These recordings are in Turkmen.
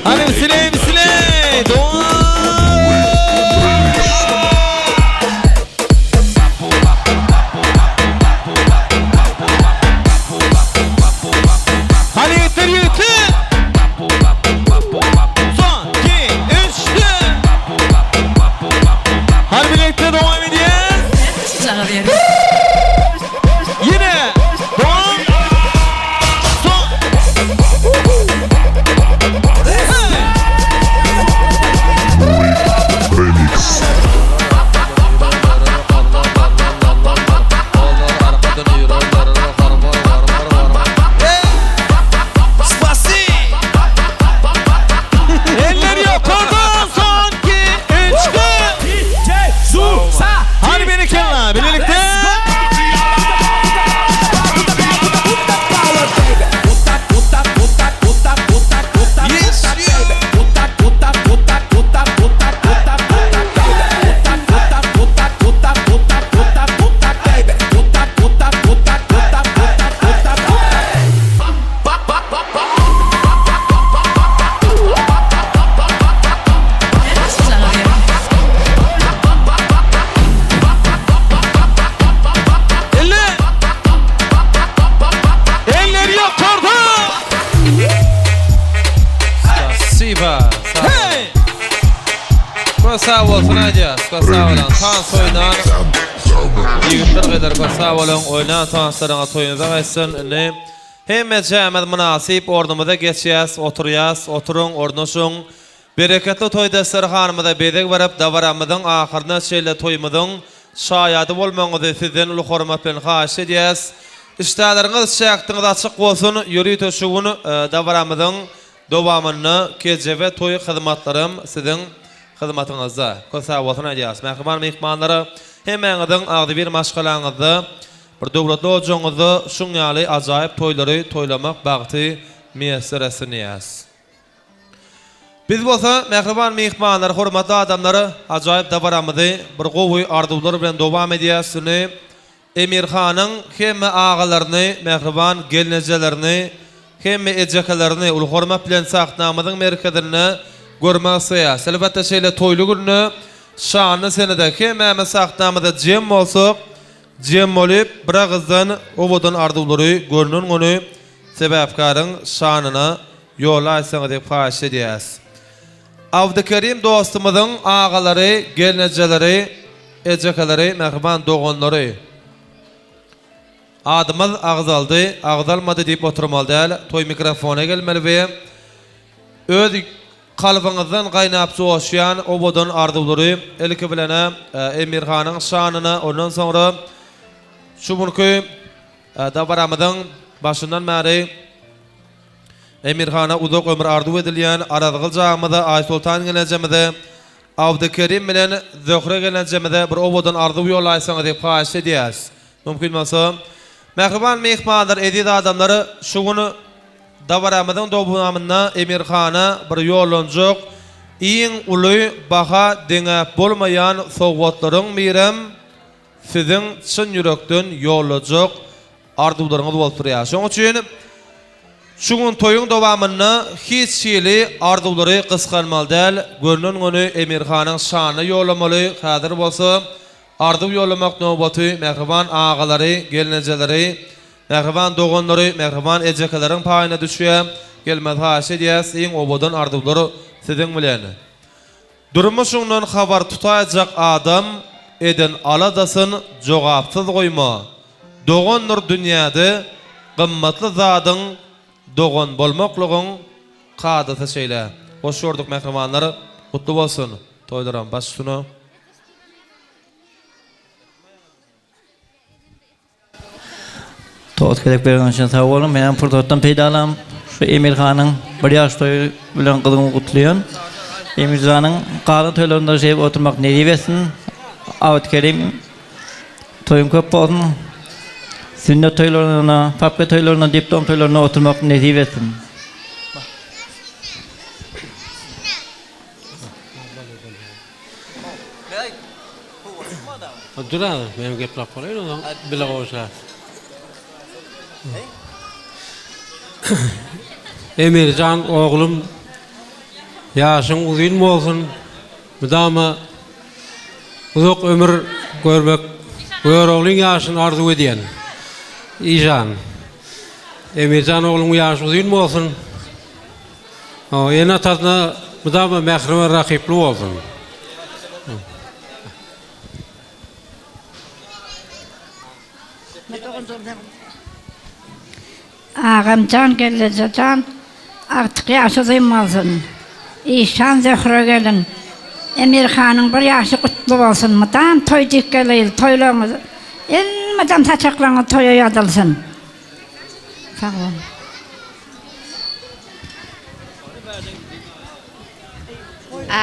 Hadi bisile bisile. Doğan. Hadi yiğitler yiğitler. Son, 2, 3, 4. Hadi birlikte devam ediyoruz. Yine Doğan. Son. Hey. Remix. Eller yukarıda son 2, 3, 4. Hadi birlikte birlikte. Eller. Eller yukarıda. Spasiba. Hey. Sag bolsun aýdýas. Sag boluň. Tans oýnan. Ýigitler gyzlar köp sag boluň. Oýnan tanslaryňyz toýuňyza gaýtsyn. Indi hemmejämiz mynasyp ornumyza geçýäs, oturýas. Oturyň, ornaşyň. Bereketli toý desterhanymyza bezeg berip, dabaramyzyň ahyryna çenli toýumyzyň şaýady bolmagyňyzy sizden uly hormat bilen haýyş edýäs. Işdäleriňiz, çäkdiňiz açyk bolsun. Ýörite şu gün dabaramyzyň Dowamynda kejebe toý hyzmatlaram siziň hyzmatyňyzda. Köp sag bolsun aýdýarys mähriban myhmanlara. Hemmäňiziň agzybir maşgalaňyzda, bir döwletli ojagyňyzda şuň ýaly ajaýyp toýlary toýlamak bagty miýesser etsin diýýäris. Biz bolsa mähriban myhmanlar, hormatly adamlar ajaýyp dabaramyzy bir gowy arzuwlar bilen dowam edýäris. Indi Emirhanyň hemme agalaryny, mähriban gelnejelerini, hemme ejekelerini uly hormat bilen sahnamyzyň merkezinde görmek isleýäris. Elbetde şeýle toýly günde, şanly senede hemmämiz sahnamyzda jem bolsak, jem bolyp, bir agyzdan owadan arzuwlary görnen-göni sebäpkäriň şanyna ýollaýsaňyz diýip haýyş edýäris. Abdykerim dostumyzyň agalary, gelnejeleri, ejekeleri, mähriban doganlary. Adymyz agzaldy, agzalmady diýip oturmaly däl, toý mikrofona gelmeli we öz kalbyňyzdan gaýnap joşýan owadan arzuwlary ilki bilen-ä Emirhanyň şanyna, ondan soňra şu günki dabaramyzyň başyndan bäri Emirhana uzak ömür arzuw edilýän Arazgylyç agymyza, Aýsoltan gelnejemize, Abdykerim bilen Zöhre gelnejemize bir owadan arzuw ýollaýsaňyz diýip haýyş edýäs. Mümkin bolsa. Mähriban myhmanlar, eziz adamlar, şu gün dabaramyzyň dowamynda Emirhana bir ýollanjak iň uly baha deňäp bolmaýan sowgatlaryň birem siziň çyn ýürekden ýollajak arzuwlaryňyz bolup durýar. Şonuň üçin şu gün toýuň dowamynda hiç hili arzuwlary gysganmaly däl, gönden-göni Emirhanyň şanyna ýollamaly, häzir bolsa arzuw ýollamak nobaty mähriban agalary, gelnejeleri, mähriban doganlary, mähriban ejekeleriň paýyna düşýär. Gelmez haýyş edýäs, iň owadan arzuwlar siziň bilen. Durmuşyňdan habar tutaýjak adam eden aladasyn jogapsyz goýma. Dogandyr dünýäde gymmatly zadyň dogan bolmaklygyň kadasy şeýle. Hoş gördük mähribanlar gutly bolsun toýlaram baş üstüne. Toz gezek bereniň üçin sag boluň. Menem pursatdan peýdalanyp. Şu Emirhanyň bir ýaş toýy bilen gyzgyn gutlaýan. Emirjanyň galan toýlarynda şeýdip oturmak nesip etsin. Abytkerim toýuň köp bolsun. Sünnet toýlaryna, papka toýlaryna, diplom toýlaryna oturmak nesip etsin. Dur az, men geplap bolaýyn onsoň bile gowşarys. Emirjan oglum ýaşyň uzyn bolsun, mydama uzak ömür görmek Göroglyň ýaşyny arzuw edýän. Işan. Emirjan ogluň ýaşy uzyn bolsun. Ene-atasyna mydama mähriban rakyply bolsun. Agamjan gelnejejan agtyk ýaşy uzyn bolsun. Işan Zöhre gelin Emirhanyň bir ýaşy gutly bolsun mydam toý dik geleýin toýlaryňyz elmydam saçaklaryňyz toýa ýazylsyn. Sag boluň.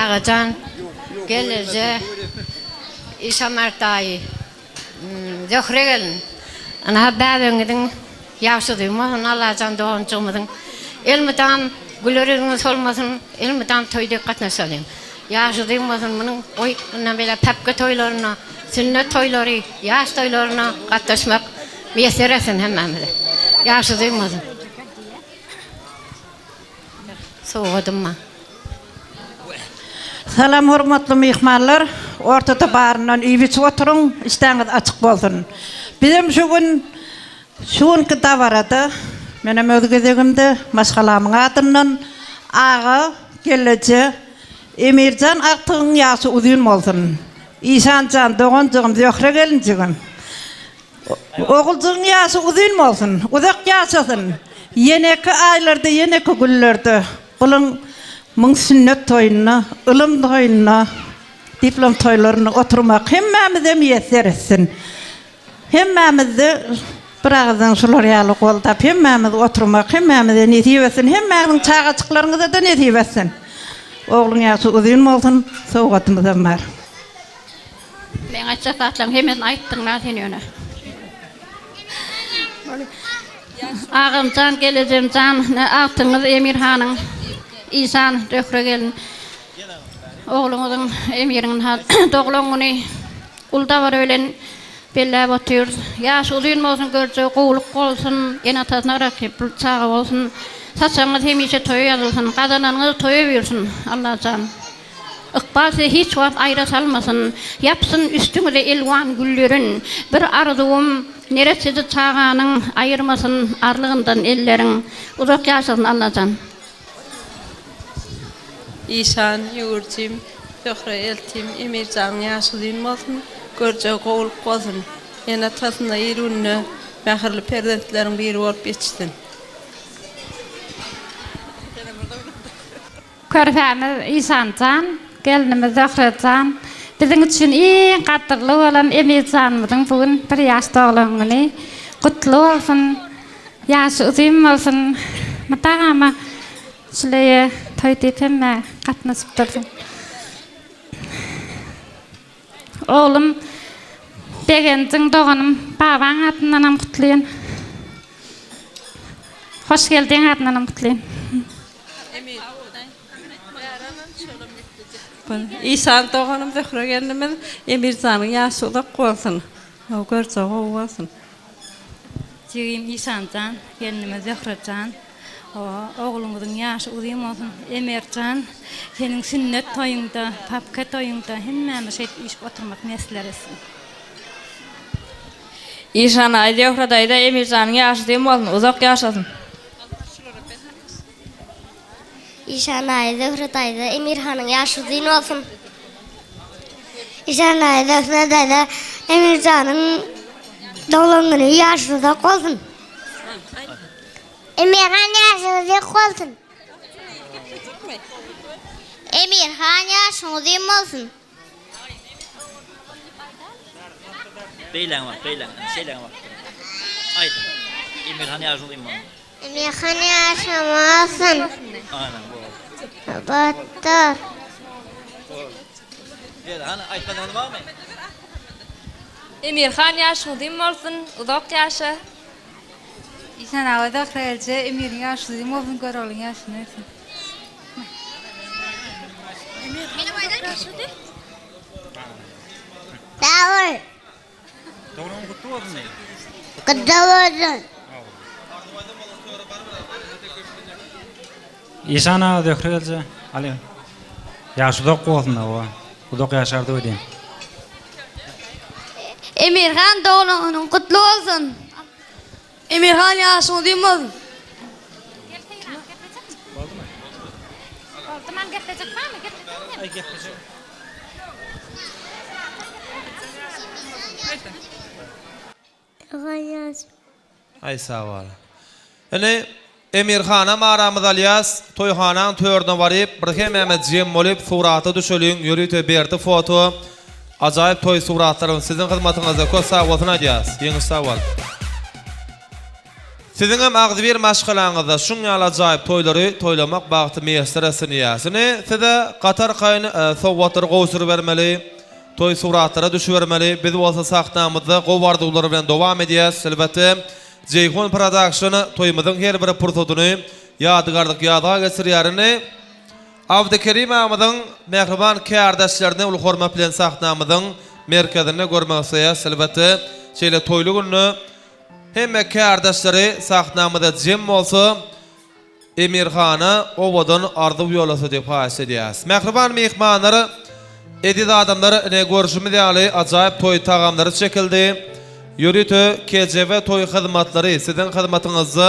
Agajan gelneje Işanmyrat daýy Zöhre gelin ynha bäbegiňiziň ýagşy duýmasyn Allajan doganjygymyzyň elmydam güler ýüzüňiz solmasyn elmydam toý dek gatnaşalyň ýagşy duýmasyn munuň goý mundan beýläk päpge toýlaryna sünnet toýlary ýaş toýlaryna gatnaşmak miýesser etsin hemmämize ýagşy duýmasyn. Sowgadym bar. Salam hormatly myhmanlar, ortada baryndan iýip içip oturyň, işdäňiz açyk bolsun. Bizem şu gün şu günki dabarada menem öz gezegimde maşgalamyň adyndan aga, gelneje, Emirjan agtygyň ýaşy uzyn bolsun. Işanjan doganjygym, Zöhre gelinjigim. Oguljygyň ýaşy uzyn bolsun, uzak ýaşasyn. Ýeneki aýlarda, ýeneki günlerde bulyň muň sünnet toýunda, ylym toýunda, diplom toýlarynda oturmak hemmämize miýesser etsin. Hemmämizde bir agyzdan şular ýaly goldap hemmämiz oturmak hemmämize nesip etsin. Hemmäňiziň çagajyklaryňyza-da nesip etsin. Ogluň ýaşy uzyn bolsun, sowgatymyzam bar. Meň aýtjak zatlaryň hemmesini aýtdyň-la sen ýöne. Agamjan, gelejemjan, agtygyňyz Emir hanyň, Işan, Zöhre gelin, ogluňyzyň Emiriň doglan güni uly dabara bilen belläp otyrys. Ýaşy uzyn bolsun, görjegi gowulyk bolsun, ene-atasyna rakyply çaga bolsun. Saçagyňyz hemişe toýa ýazylsyn, gazananyňyz toýa buýursyn, Allajan. Ykbal sizi hiç wagt aýra salmasyn, Ýapsyn üstüňize elwan güllerin. Bir arzuwym, neressesi çaganyň, Aýyrmasyn arlygyndan elleriň. Uzak ýaşasyn Allajan. Işan ýüwürjim, Zöhre eltim, Emirjanyň ýaşy uzyn bolsun, görjegi gowulyk bolsun. Ene-atasynda il-gününe mähirli perzentleriň biri bolup ýetişsin. Körpämiz Işanjan, gelnimiz Zöhrejan, biziň üçin iň gadyrly bolan Emirjanymyzyň bu gün bir ýaş doglan güni gutly bolsun, ýaşy uzyn bolsun, mydama şuleýe toý diýip hemmä gatnaşyp dursun. Oglum Begenjiň doganym babaň adyndanam gutlaýan. Hoş geldiň adyndanam gutlaýan. Işan doganym Zöhre gelnimiz Emirjanyň ýaşy uzak bolsun. Görje gowy bolsun. Jigim Işanjan, gelnimiz Zöhrejan, ogluňyzyň ýaşy uzyn bolsun. Emerjan, seniň sünnet toýuňda, papka toýuňda hemmämiz şeýdip üýşüp oturmak nesler etsin. Işan daýy, Zöhre daýza, Emirjanyň ýaşy uzyn bolsun, uzak ýaşasyn. Işan daýy, Zöhre daýza, Emirhanyň ýaşy uzyn bolsun. Işan daýy, Zöhre daýza, Emirjanyň doglan güni ýaşy uzak bolsun. Emirhan ýaşy uzak bolsun. Emirhan ýaşyň uzyn bolsun. Beýläňe bak, beýläňe, şeýläňe bak. Aýt. Emirhan ýaşyň uzyn bolsun. Emirhan ýaşamasyn. Batdyr. Emirhan ýaşyň uzyn bolsun, uzak ýaşa. Işan aga Zöhre elje Emiriň ýaşy uzyn bolsun Göroglyň ýaşyny bersin. Sag bol. Doglan gutly bolsun diý. Gutly bolsun. Işan aga Zöhre gelje Aly ýaşy uzak bolsun hawa uzak ýaş arzuw edýän. Emirhan doglan günüň gutly bolsun. Emirhan ýaşyň uzyn bolsun. Boldy man geplejek barmy geplejek. Aý sag bol. Indi Emirhanam aramyza alýas, toýhanaň törüne baryp, bir hemmämiz jem bolup surata düşeliň, ýörite Berdi foto ajaýyp toý suratlaryny siziň hyzmatyňyzda köp sag bolsun aýdýas. Ýeňiş sag bol. Siziňem agzybir maşgalaňyzda şuň ýaly ajaýyp toýlary toýlamak bagty miýesser etsin diýýäs. Indi size gaty arkaýyn sowgatlary gowşurybermeli. Toý suratlara düşübermeli. Biz bolsa sahnamyzda gowy arzuwlar bilen dowam edýäs. Elbetde, Jeýhun Production toýumyzyň her bir pursadyny ýadygärlik ýazga geçirýär. Indi Abdykerim agamyzyň mähriban kärdeşlerini uly hormat bilen sahnamyzyň merkezinde görmek isleýäs. Elbetde, şeýle toýly günde hemme kärdeşleri sahnamyza jem bolsa, Emirhana owadan arzuw ýolasa diýip haýyş edýäs. Mähriban myhmanlar, eziz adamlar ine görşümiz ýaly ajaýyp toý tagamlary çekildi. Ýörite KJV toý hyzmatlary siziň hyzmatyňyzda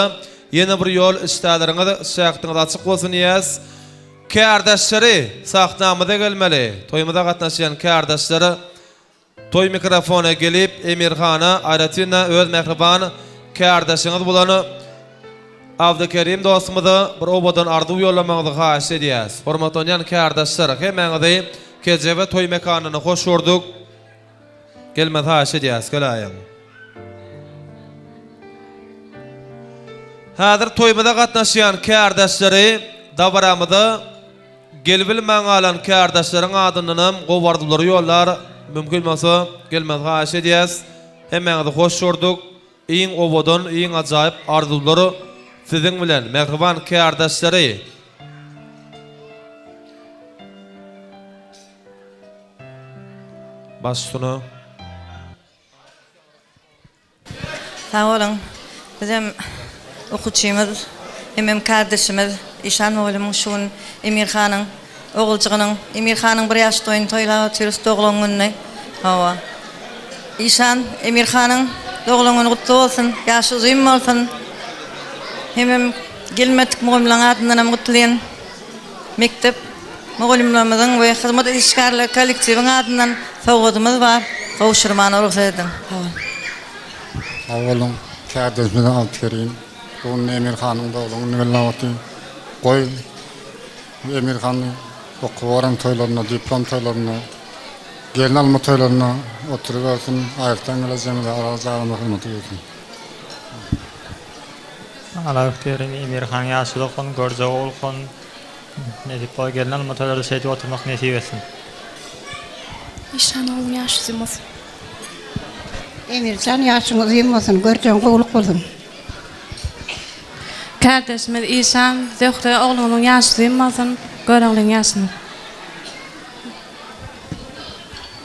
ýene bir ýol işdäleriňiz şähdiňiz açyk bolsun diýýäs. Kärdeşleri sahnamyza gelmeli. Toýumyza gatnaşýan kärdeşler Toý mikrofona gelip Emirhana aýratynda öz mähriban kärdeşiňiz bolan Abdykerim dostumyza bir owadan arzuw ýollamagyňyzy haýyş edýäs. Hormatlanýan kärdeşler hemmäňizi Kejebe toý mekanynda hoş gördük. Gelmez haýyş edýäs geläýiň. Häzir toýumyza gatnaşýan kärdeşleri dabaramyza Gelibilmän galan kärdeşleriň adyndanam gowy arzuwlary ýollar. Mümkin bolsa gelmegiňizi haýyş edýäs. Hemmäňizi hoş gördük. Iň owadan, iň ajaýyp arzuwlar siziň bilen, mähriban kärdeşleri! Baş üstüne. Sag boluň. Bizem okuwçymyz hemem kardeşimiz Işan mugallymyň şu gün Emir hanyň oguljygynyň Emir hanyň bir ýaş toýuny toýlap otyrys doglan gününi. Hawa. Işan Emir hanyň doglan güni gutly bolsun, ýaşy uzyn bolsun. Hemem gelmedik mugallymlaryň adyndanam gutlaýyn. Mekdep mugallymlarymyzyň we hyzmat işgärler kollektiwiň adyndan sowgadymyz bar. Gowşurmana rugsat ediň. Sag boluň. Sag boluň, kärdeşimiz Abdykerim. Bu gün Emir hanyň doglan gününi belläp otyr. Goý, Emir hany okuwa baran toýlarynda, diplom toýlarynda, gelin alma toýlarynda oturybersin, aýratyn gelejegimize Alla hyzmat etsin. Alawkerim Emir han ýaşy dokun görjek ogulkun nesip bolsa gelin alma toýlarda şeýdip oturmak nesip etsin. Işan oglum ýaş uzyn bolsun. Emirjan ýaşyň uzyn bolsun görjegiň gowluk bolsun. Kärdeşimiz Işan Zöhre ogluňyzyň ýaşy uzyn bolsun Göroglyň ýaşyny.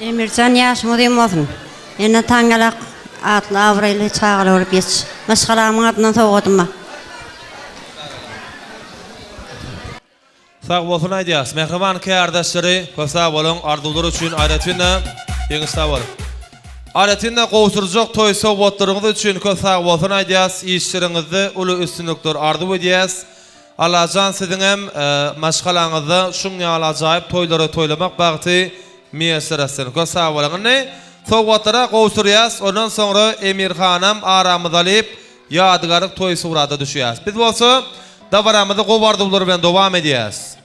Emirjan ýaşyň uzyn bolsun. Ene taňňalak atly abraýly çagalar bolup ýetiş. Maşgalamyň adyndan sowgadym bar. Sag bolsun aýdýas mähriban kärdeşleri köp sag boluň arzuwlar üçin aýratynda Ýeňiş sag bol. Aýratynda gowşurjak toý sowgatlaryňyz üçin köp sag bolsun aýdýas işleriňizde uly üstünlikler arzuw edýäs. Allajan siziňem maşgalaňyzda şuň ýaly ajaýyp toýlary toýlamak bagty miýesser etsin. Köp sag boluň. Indi sowgatlara gowşurýas, ondan soňra Emirhanam aramyza alyp ýadygärlik toý surata düşýäs. Biz bolsa dabaramyzy gowy arzuwlar bilen dowam edýäs.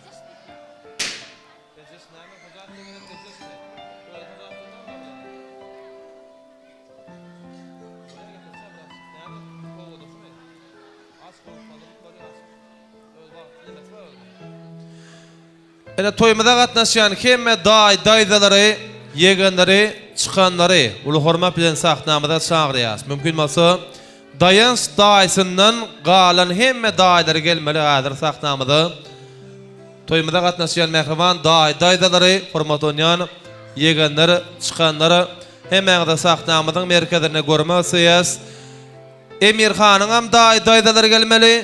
Ine toýumyza gatnaşýan hemme daý, daýzalary, ýegenleri, çykanlary uly hormat bilen sahnamyza çagyrýas. Mümkin bolsa Daýanç daýysyndan galan hemme daýylary gelmeli häzir sahnamyza. Toýumyza gatnaşýan mähriban daýy, daýzalary, hormatlanýan ýegenler, çykanlar hemmäňizi sahnamyzyň merkezinde görmek isleýäs. Emirhanyňam daýy, daýzalary gelmeli.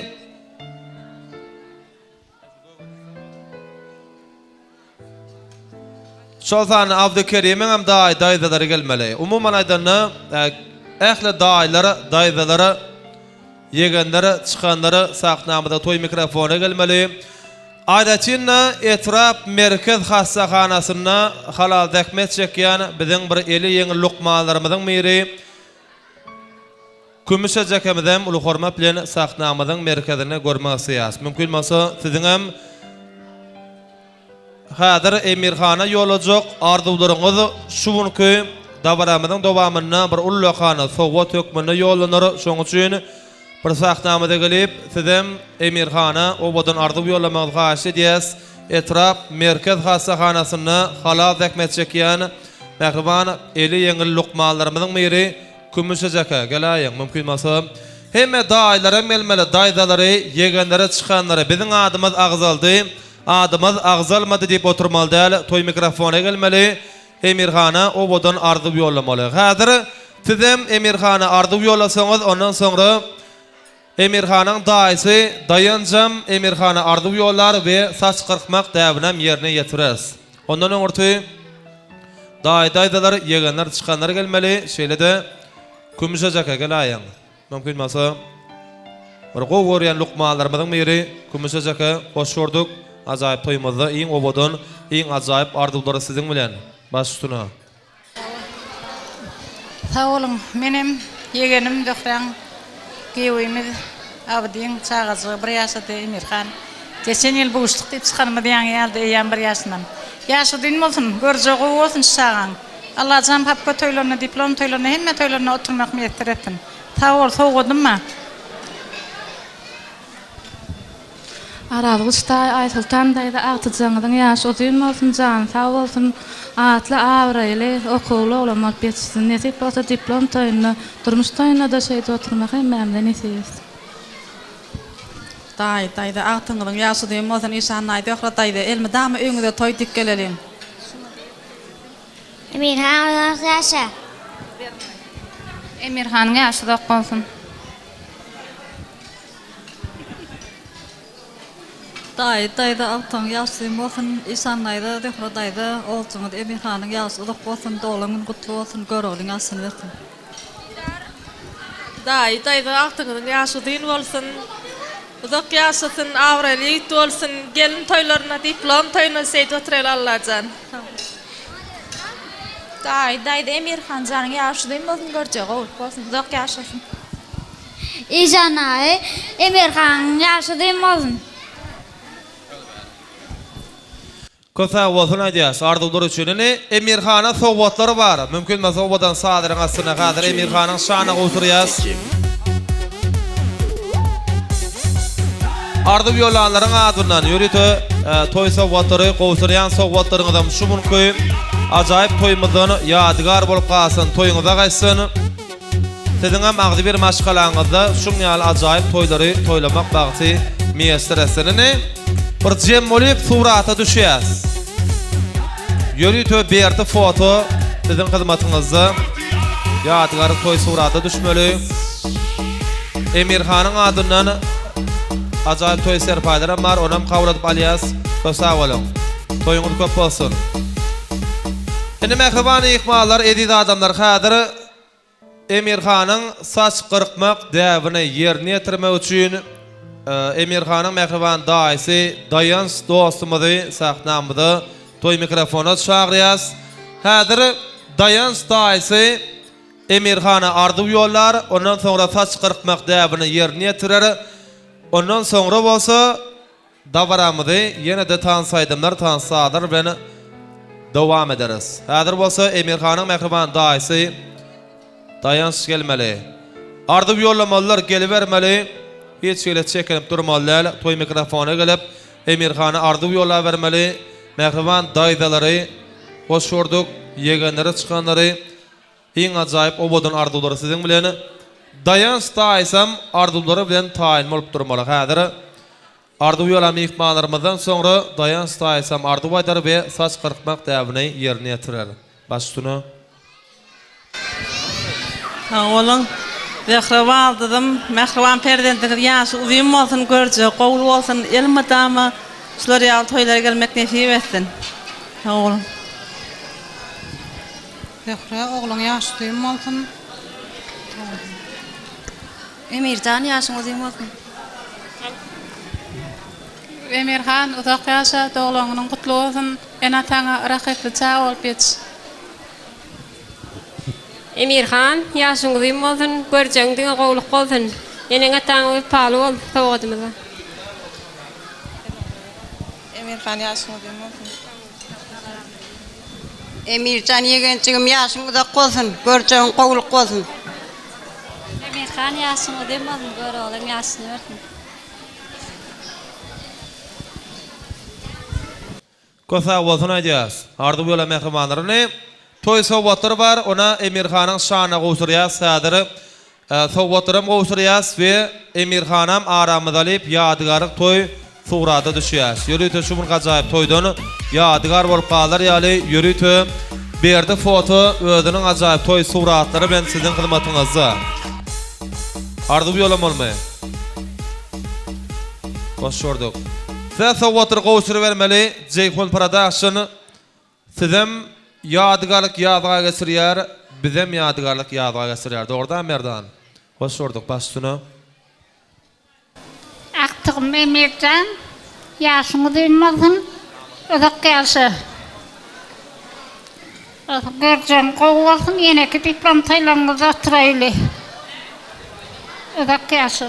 Şol sanda Abdykerimiň hem daýy, daýzalary gelmeli. Umuman aýdanda, ähli daýylar, daýzalar, ýegenler, çykanlar sahnamyza toý mikrofona gelmeli. Aýratyn-da, etrap merkez hassahanasynda halal zähmet çekýän biziň bir eli ýeňil lukmanlarymyzyň biri, Kümüş ejekemizem uly hormat bilen sahnamyzyň merkezinde görmek isleýäris. Mümkin bolsa siziňem häzir Emirhana ýollajak arzuwlaryňyz şu günki dabaramyzyň dowamynda bir ullakan sowgat hökmünde ýollanar. Şonuň üçin bir sahnamyza gelip sizem Emirhana owadan arzuw ýollamagyňyzy haýyş edýäs. Etrap merkez hassahanasynda halal zähmet çekýän mähriban eli ýeňil lukmanlarymyzyň biri Kümüş ejeke, geläýiň, mümkin bolsa. Hemme daýylaram gelmeli, daýzalary, ýegenleri, çykanlary. Biziň adymyz agzaldy, adymyz agzalmady diýip oturmaly däl, toý mikrofona gelmeli, Emirhana owadan arzuw ýollamaly. Häzir sizem Emirhana arzuw ýollasaňyz, ondan soňra Emirhanyň daýysy Daýanjam Emirhana arzuw ýollar we saç gyrkmak däbinem ýerine ýetireris. Ondan öňürti daýy-daýzalar, ýegenler, çykanlar gelmeli, şeýle-de Kümüş ejeke geläýiň. Mümkin bolsa, bir gowy görýän lukmanlarymyzyň biri Kümüş ejeke hoş gördük. Ajaýyp toýumyzda iň owadan, iň ajaýyp arzuwlary siziň bilen. Baş üstüne. Sag boluň. Menem ýegenim Zöhräň giýewimiz Abydyň çagajygy bir ýaşady Emirhan. Geçen ýyl buşluk diýip çykanymyz ýaňy ýalydy eýýäm bir ýaşyndan. Ýaşy uzyn bolsun, görjegi gowy bolsun şu çagaň. Allajan papka toýlarynda, diplom toýlarynda hemme toýlarynda oturmak miýesser etsin. Sag bol, sowgadym bar. Arazgylyç daýy Aýsoltan daýza agtyjagyňyzyň ýaşy uzyn bolsun jany sag bolsun atly abraýly okuwly oglan bolup ýetişsin nesip bolsa diplom toýunda durmuş toýundada şeýdip oturmak hemmämize nesip etsin. Daýy, daýza, agtygyňyzyň ýaşy uzyn bolsun, Işan daýy, Zöhre daýza, elmydama öýüňize toý dik geleliň. Emirhan uzak ýaşa. Emirhanyň ýaşy uzak bolsun. Daýy, daýza agtygyň ýagşy bolsun, Işan daýza, Zöhre daýza, oguljyňyz Emirhanyň ýaşy uzak bolsun, doglan güni gutly bolsun, Göroglyň ýaşyny bersin. Daýy, daýza agtygyňyzyň ýaşy uzyn bolsun, uzak ýaşasyn, abraýly ýigit bolsun, gelin toýlaryna, diplom toýuna şeýdip oturaýly Allajan. Daýy, daýza Emirhanjanyň ýaşy uzyn bolsun, görjegi gowulyk bolsun, uzak ýaşasyn. Işan aga Emirhanyň ýaşy uzyn bolsun. Köp sag bolsun aýdýas arzuwlar üçin. Indi Emirhana sowgatlar bar. Mümkin bolsa owadan sazynyň astyna häzir Emirhanyň şanyna gowşurýas. Arzuw ýollanlaryň adyndan ýörite toý sowgatlary gowşurýan sowgatlaryňyzam şu günki ajaýyp toýumyzdan ýadygär bolup galsyn, toýuňyza gaýtsyn. Siziňem agzybir maşgalaňyzda şuň ýaly ajaýyp toýlary toýlamak bagty miýesser etsin. Indi bir jem bolyp surata düşýäs. Ýörite Berdi foto siziň hyzmatyňyzda. Ýadygärlik toý surata düşmeli. Emirhanyň adyndan ajaýyp toý serpaýlaram bar, onam kabul edip alýas. Köp sag boluň. Toýuňyz köp bolsun. Indi mähriban myhmanlar, eziz adamlar häzir Emirhanyň saç gyrkmak däbini ýerine ýetirmek üçin Emirhanyň mähriban daýysy Daýanç dostumyzy sahnamyza toý mikrofona çagyrýas. Häzir Daýanç daýysy Emirhana arzuw ýollar, ondan soňra saç gyrkmak däbini ýerine ýetirer. Ondan soňra bolsa Dabaramyzy ýene-de tans aýdymlar, tans sazlar bilen dowam ederis. Häzir bolsa Emirhanyň mähriban daýysy Daýanç gelmeli. Arzuw ýollamalylar gelibermeli. Hiç hili çekinip durmaly däl. Toý mikrofona gelip, Emirhana arzuw ýollabermeli. Mähriban daýzalary hoş gördük, ýegenleri çykanlary iň ajaýyp owadan arzuwlary siziň bilen. Daýanç daýysam arzuwlary bilen taýyn bolup durmaly häzir. Arzuw ýola myhmanlarymyzdan soňra Daýanç daýysam arzuw aýdar we saç gyrkmak däbini ýerine ýetirer. Baş üstüne. Sag boluň. Zöhre baldyzym, mähriban perzendiňiz ýaşy uzyn bolsun, görjegi gowy bolsun, elmydama şular ýaly toýlara gelmek nesip etsin. Sag boluň. Zöhre, ogluň ýaşy uzyn bolsun. Emirjan ýaşyň uzyn bolsun. Emirhan uzak ýaşa, doglan günüň gutly bolsun, ene-ataňa rahatly çaga bolup ýetiş. Emirhan, ýaşyň uzyn bolsun, görjegiň diňe gowluk bolsun. Eneň-ataňa wepaly bol, sowgadymyza. Emirhan ýaşyň uzyn bolsun. Emirjan ýegenjigim ýaşyň uzak bolsun, görjegiň gowluk bolsun. Emirhan ýaşyň uzyn bolsun, Göroglyň ýaşyny bersin. Köp sag bolsun aýdýas. Arzuw ýola mähribanlaryny. Toý sowgatlary bar, ona Emirhanyň şanyna gowşurýas häzir. Sowgatlaram gowşurýas we Emirhanam aramyza alyp ýadygärlik toý surata düşýäs. Ýörite şu günki ajaýyp toýdan ýadygär bolup galar ýaly ýörite Berdi foto özüniň ajaýyp toý suratlary bilen siziň hyzmatyňyzda. Arzuw ýolam bolmy? Hoş gördük. Size sowgatlary gowşurybermeli Jeýhun Production sizem ýadygarlyk ýazga geçirýär bizem ýadygarlyk ýazga geçirýär dogry dämi Merdan? Hoş gördük baş üstüne. Agtygym Emirjan ýaşyň uzyn bolsun uzak ýaşa görjegiň gowy bolsun ýeneki diplom toýlaryňyzda oturaýly uzak ýaşa.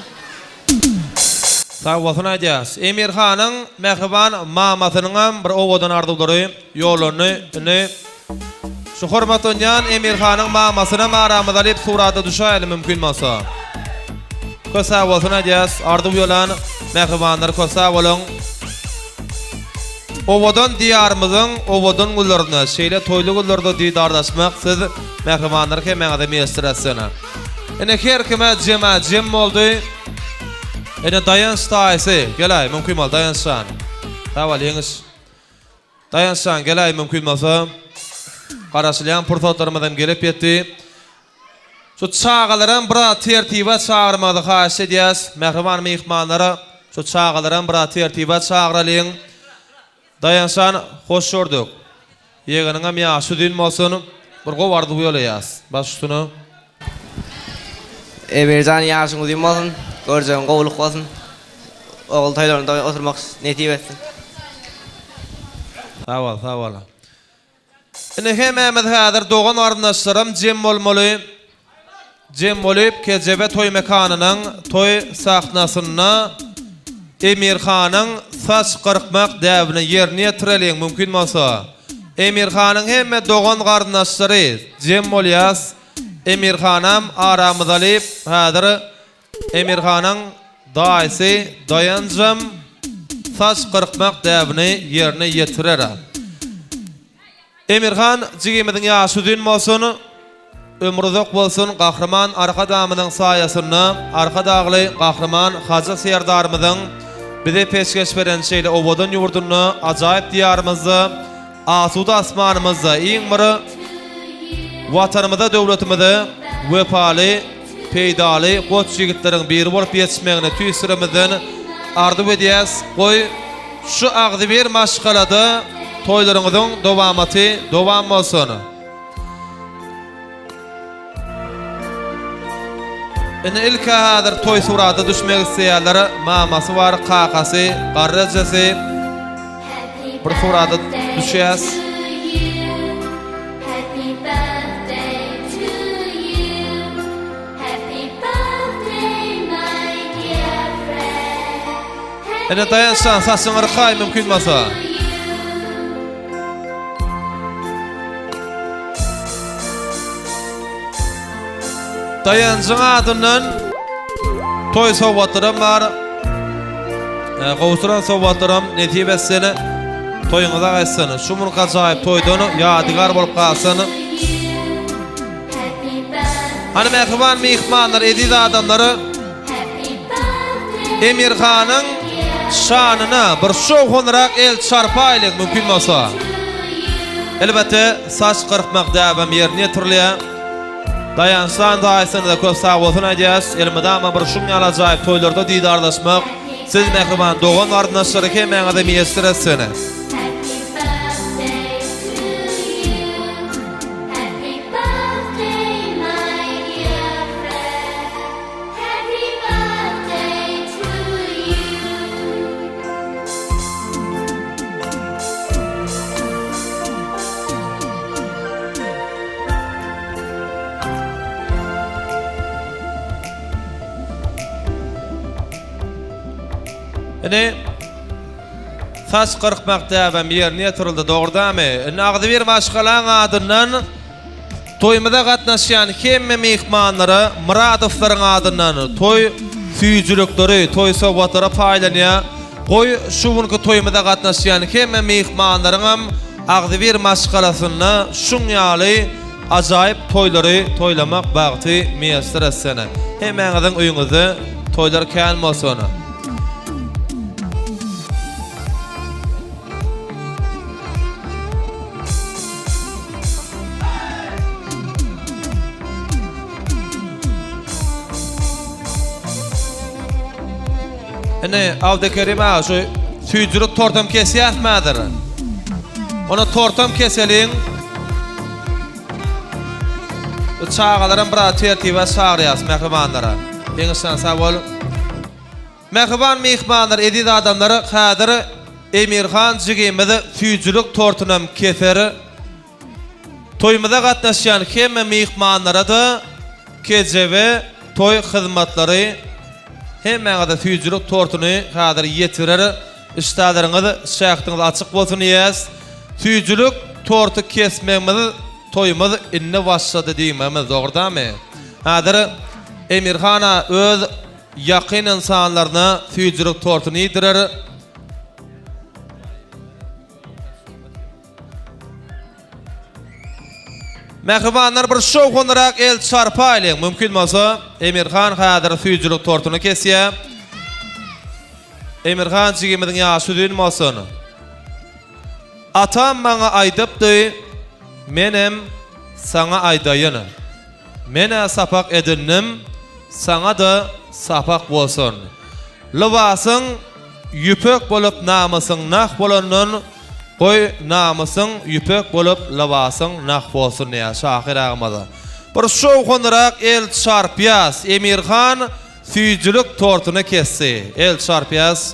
Sag bolsun aýdýas. Emirhanyň mähriban mamasynyňam bir owadan arzuwlary ýollandy. Indi şu hormatlanýan Emirhanyň mamasynam aramyza alyp surata düşäýeli mümkin bolsa. Köp sag bolsun aýdýas. Arzuw ýolan mähribanlar köp sag boluň. Owadan diýarymyzyň owadan günlerinde şeýle toýly günlerde didarlaşmak siz mähribanlar hemmäňize miýesser etsin. Ine her kime jema jem boldy. Ine Daýanç daýysy, geläý mümkin bolsa Daýanç jan. Sag bol Ýeňiş. Daýanç jan geläý mümkin bolsa. Garaşylýan pursatlarymyz hem gelip ýetdi. Şu çagalaram biraz tertibe çagyrmagyňyzy haýyş edýäs. Mähriban myhmanlara şu çagalaram biraz tertibe çagyralyň. Daýançjan hoş gördük. Ýegeniňem ýaşy uzyn bolsun. Bir gowy arzuw ýolaýas. Baş üstüne. Emirjan ýaşyň uzyn bolsun, görjegiň gowulyk bolsun. Ogul toýlarynda oturmak nesip etsin. Sag bol, sag bol. Ine hemmämiz häzir dogan garyndaşlaram jem bolmaly. Jem bolup Kejebe toý mekanynyň toý sahnasynda Emirhanyň saç gyrkmak däbini ýerine ýetireliň mümkin bolsa. Emirhanyň hemme dogan garyndaşlary jem bolýas. Emirhanam aramyza alyp häzir Emirhanyň daýysy Daýanjam saç gyrkmak däbini ýerine ýetirer. Emirhan jigimiziň ýaşy uzyn bolsun, ömri uzak bolsun, Gahryman Arkadagymyzyň saýasynda Arkadagly Gahryman Hajy Serdarymyzyň bize peşgeş beren şeýle owadan ýurdunda, ajaýyp Diýarymyzda, asuda asmanymyzda iň bir Watanymyza, döwletimize wepaly, peýdaly goç ýigitleriň biri bolup ýetişmegini tüýs ýüregimizden arzuw edýäs. Goý, şu agzybir maşgalada toýlaryňyzyň dowamaty dowam bolsun! Indi ilk-ä häzir toý surata düşmek isleýärler. Mamasy bar, kakasy, garry ejesi. Bir surata düşýäs. Ene daýançjan saçyňy yrkaý mümkin bolsa. Daýanjyň adyndan toý sowgatlaram bar. Gowşuran sowgatlaram nesip etsin. Toýuňyza gaýtsyn. Şu münki ajaýyp toýdan ýadygär bolup galsyn. Hany mähriban myhmanlar, eziz adamlar. Emirhanyň şanyna bir şowhunrak el çarpaýlyň mümkin bolsa. Elbetde saç gyrkmak däbem ýerine ýetirilýär. Daýançdan daýysyna-da köp sagbolsun aýdýas. Elmydama bir şuň ýaly ajaýyp toýlarda didarlaşmak siz mähriban dogan-garyndaşlary hemmäňize miýesser etsin. Ine, saç gyrkmak däbem ýerine ýetirildi, dogry-damy? Indi agzybir maşgalaň adyndan toýumyza gatnaşýan hemme myhmanlara Myradowlaryň adyndan toý süýjülikleri, toý sowgatlary paýlanýar. Goý, şu günki toýumyza gatnaşýan hemme myhmanlaryňam Agzybir maşgalasynda şuň ýaly ajaýyp toýlary toýlamak bagty miýesser etsin. Hemmäňiziň öýüňizde toýlar kän bolsun. Ine, Abdykerim aga şu süýjülik tortam kesýäsmi häzir? Onda tortam keseliň. Bu çagalaram biraz tertibe çagyrýas mähribanlara. Deňizjan sag bol. Mähriban myhmanlar, eziz adamlar, häzir Emirhan jigimiz süýjülik tortunam keser. Toýumyza gatnaşýan hemme myhmanlara-da kejebe toý hyzmatlary hemmäňize süýjülik tortuny häzir ýetirer. Işdäleriňiz, şähdiňiz açyk bolsun diýýäs. Süýjülik torty kesmegimiz toýumyz indi başlady diýmegimiz dogry dämi? Häzir Emirhana öz ýakyn ynsanlaryna süýjülik tortuny iýdirer. Mähribanlar bir şowhunlyrak el çarpaýlyň. Mümkin bolsa Emirhan häzir süýjülik tortuny kesýär. Emirhan jigimiziň ýaşy uzyn bolsun. Atam maňa aýdypdy, menem saňa aýdaýyn. Men-ä sapak edindim, saňa-da sapak bolsun. Lybasyň ýüpek bolup namysyň nah bolandan, goý, namysyň ýüpek bolup lybasyň nah bolsun diýýär şahyr agymyz. Bir şowhunlyrak el çarpýas. Emirhan süýjülik tortuny kesdi. El çarpýas.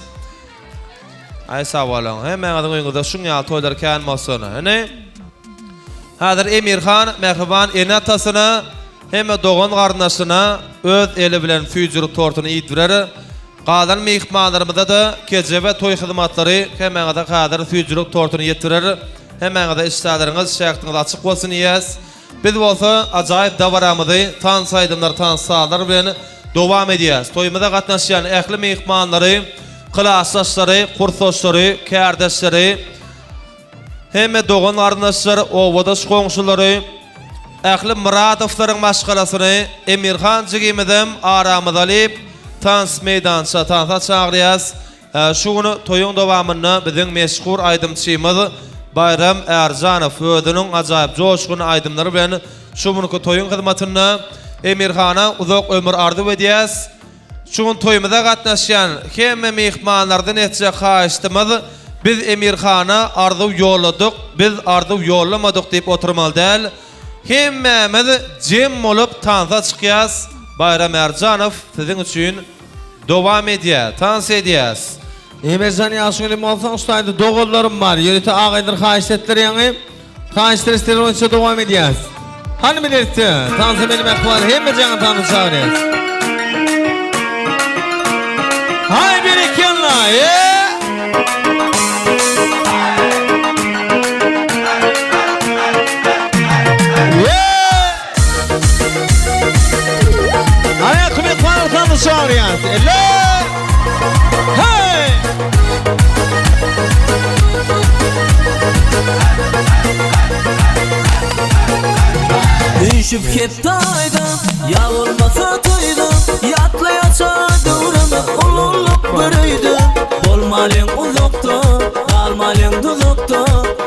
Aý sag boluň. Hemmäňiziň öýüňizde şuň ýaly toýlar kän bolsun. Ine, häzir Emirhan mähriban ene-atasyna hemme dogan-garyndaşyna öz eli bilen süýjülik tortuny iýdirer. Galan myhmanlarymyza-da kejebe toý hyzmatlary hemmäňize häzir süýjülik tortuny ýetirer. Hemmäňize işdäleriňiz, şähdiňiz açyk bolsun diýýäs. Biz bolsa ajaýyp dabaramyzy tans aýdymlar, tans sazlar bilen dowam edýäs. Toýumyza gatnaşýan ähli myhmanlary, klasdaşlary, kursdaşlary, kärdeşleri, hemme dogan-garyndaşlar, obadaş goňşulary, ähli Myradowlaryň maşgalasyny Emirhan jigimizem aramyza alyp, tans meýdança tansa çagyrýas. Şu gün toýuň dowamynda biziň meşhur aýdymçymyz Baýram Ärjanow özüniň ajaýyp joşgunly aýdymlary bilen şu günki toýuň hyzmatynda. Emirhana uzak ömür arzuw edýäs. Şu gün toýumyza gatnaşýan hemme myhmanlardan etjek haýyştymyz biz Emirhana arzuw ýolladyk, biz arzuw ýollamadyk diýip oturmaly däl. Hemmämiz jem bolup tansa çykýas. Baýram Ärjanow siziň üçin Dowam edýä, tans edýäs. Emirjan ýaşyň uly bolsa uçtaýda doganlarym bar ýörite agaýdyr haýyşt etdiler ýaňy haýyşt etdiler boýunça dowam edýäs hany bilelikde tansa meni mähriban hemme jaňa tansa çagyrýas Haý berekella e. Aýak myhman tansa çagyrýas elle Hey! Üşüp ketdi aýda, ýa bolmasa toýda, Ýatlaýaça döwrümiz ululyk bir öýde. Bolmalyň uzakda, galmalyň duzakda,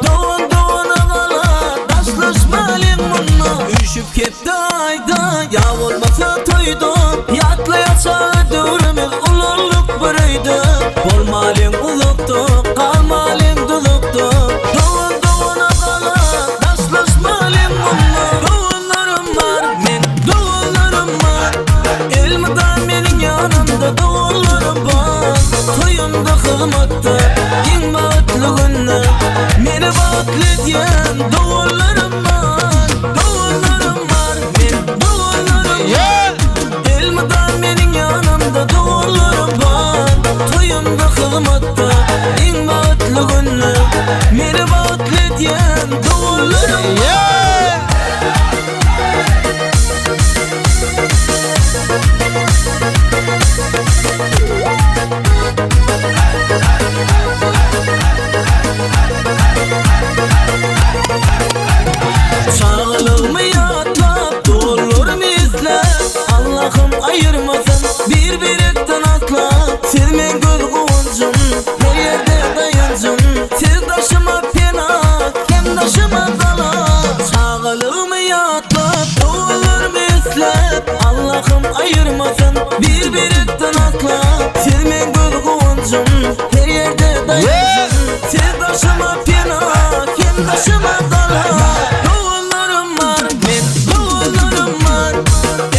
Dogan dogana galar, daşlaşmalyň munda. Üşüp ketdi aýda, ýa bolmasa toýda, Ýatlaýaça döwrümiz ululyk bir öýde. Bolmalyň uzakda, galmalyň duzakda, Dogan dogana galar, daşlaşmalyň munda. Doganlarym bar, men doganlarym bar, Elmydam meniň ýanymda doganlarym bar. Toýumda hyzmatda, iň bagtly günde, Meni bagtly edýän doganlarym bar. Doganlarym bar, men doganlarym bar, Elmydam meniň ýanymda doganlarym bar. Toýumda hyzmatda, iň bagtly günde, Meni bagtly edýän doganlarym bar. Çagalygymy ýatlap, doganlarymy isläp, Allahym aýyrmasyn bir-birekden asla. Siz meň göz guwanjym, her ýerde daýanjym, Siz daşyma pena, sen daşyma gala. Çagalygymy ýatlap, doganlarymy isläp, Allahym aýyrmasyn bir-birekden asla. Siz meň göz guwanjym, her ýerde daýanjym, Siz daşyma pena, sen daşyma gala. Doganlarym bar, men doganlarym bar,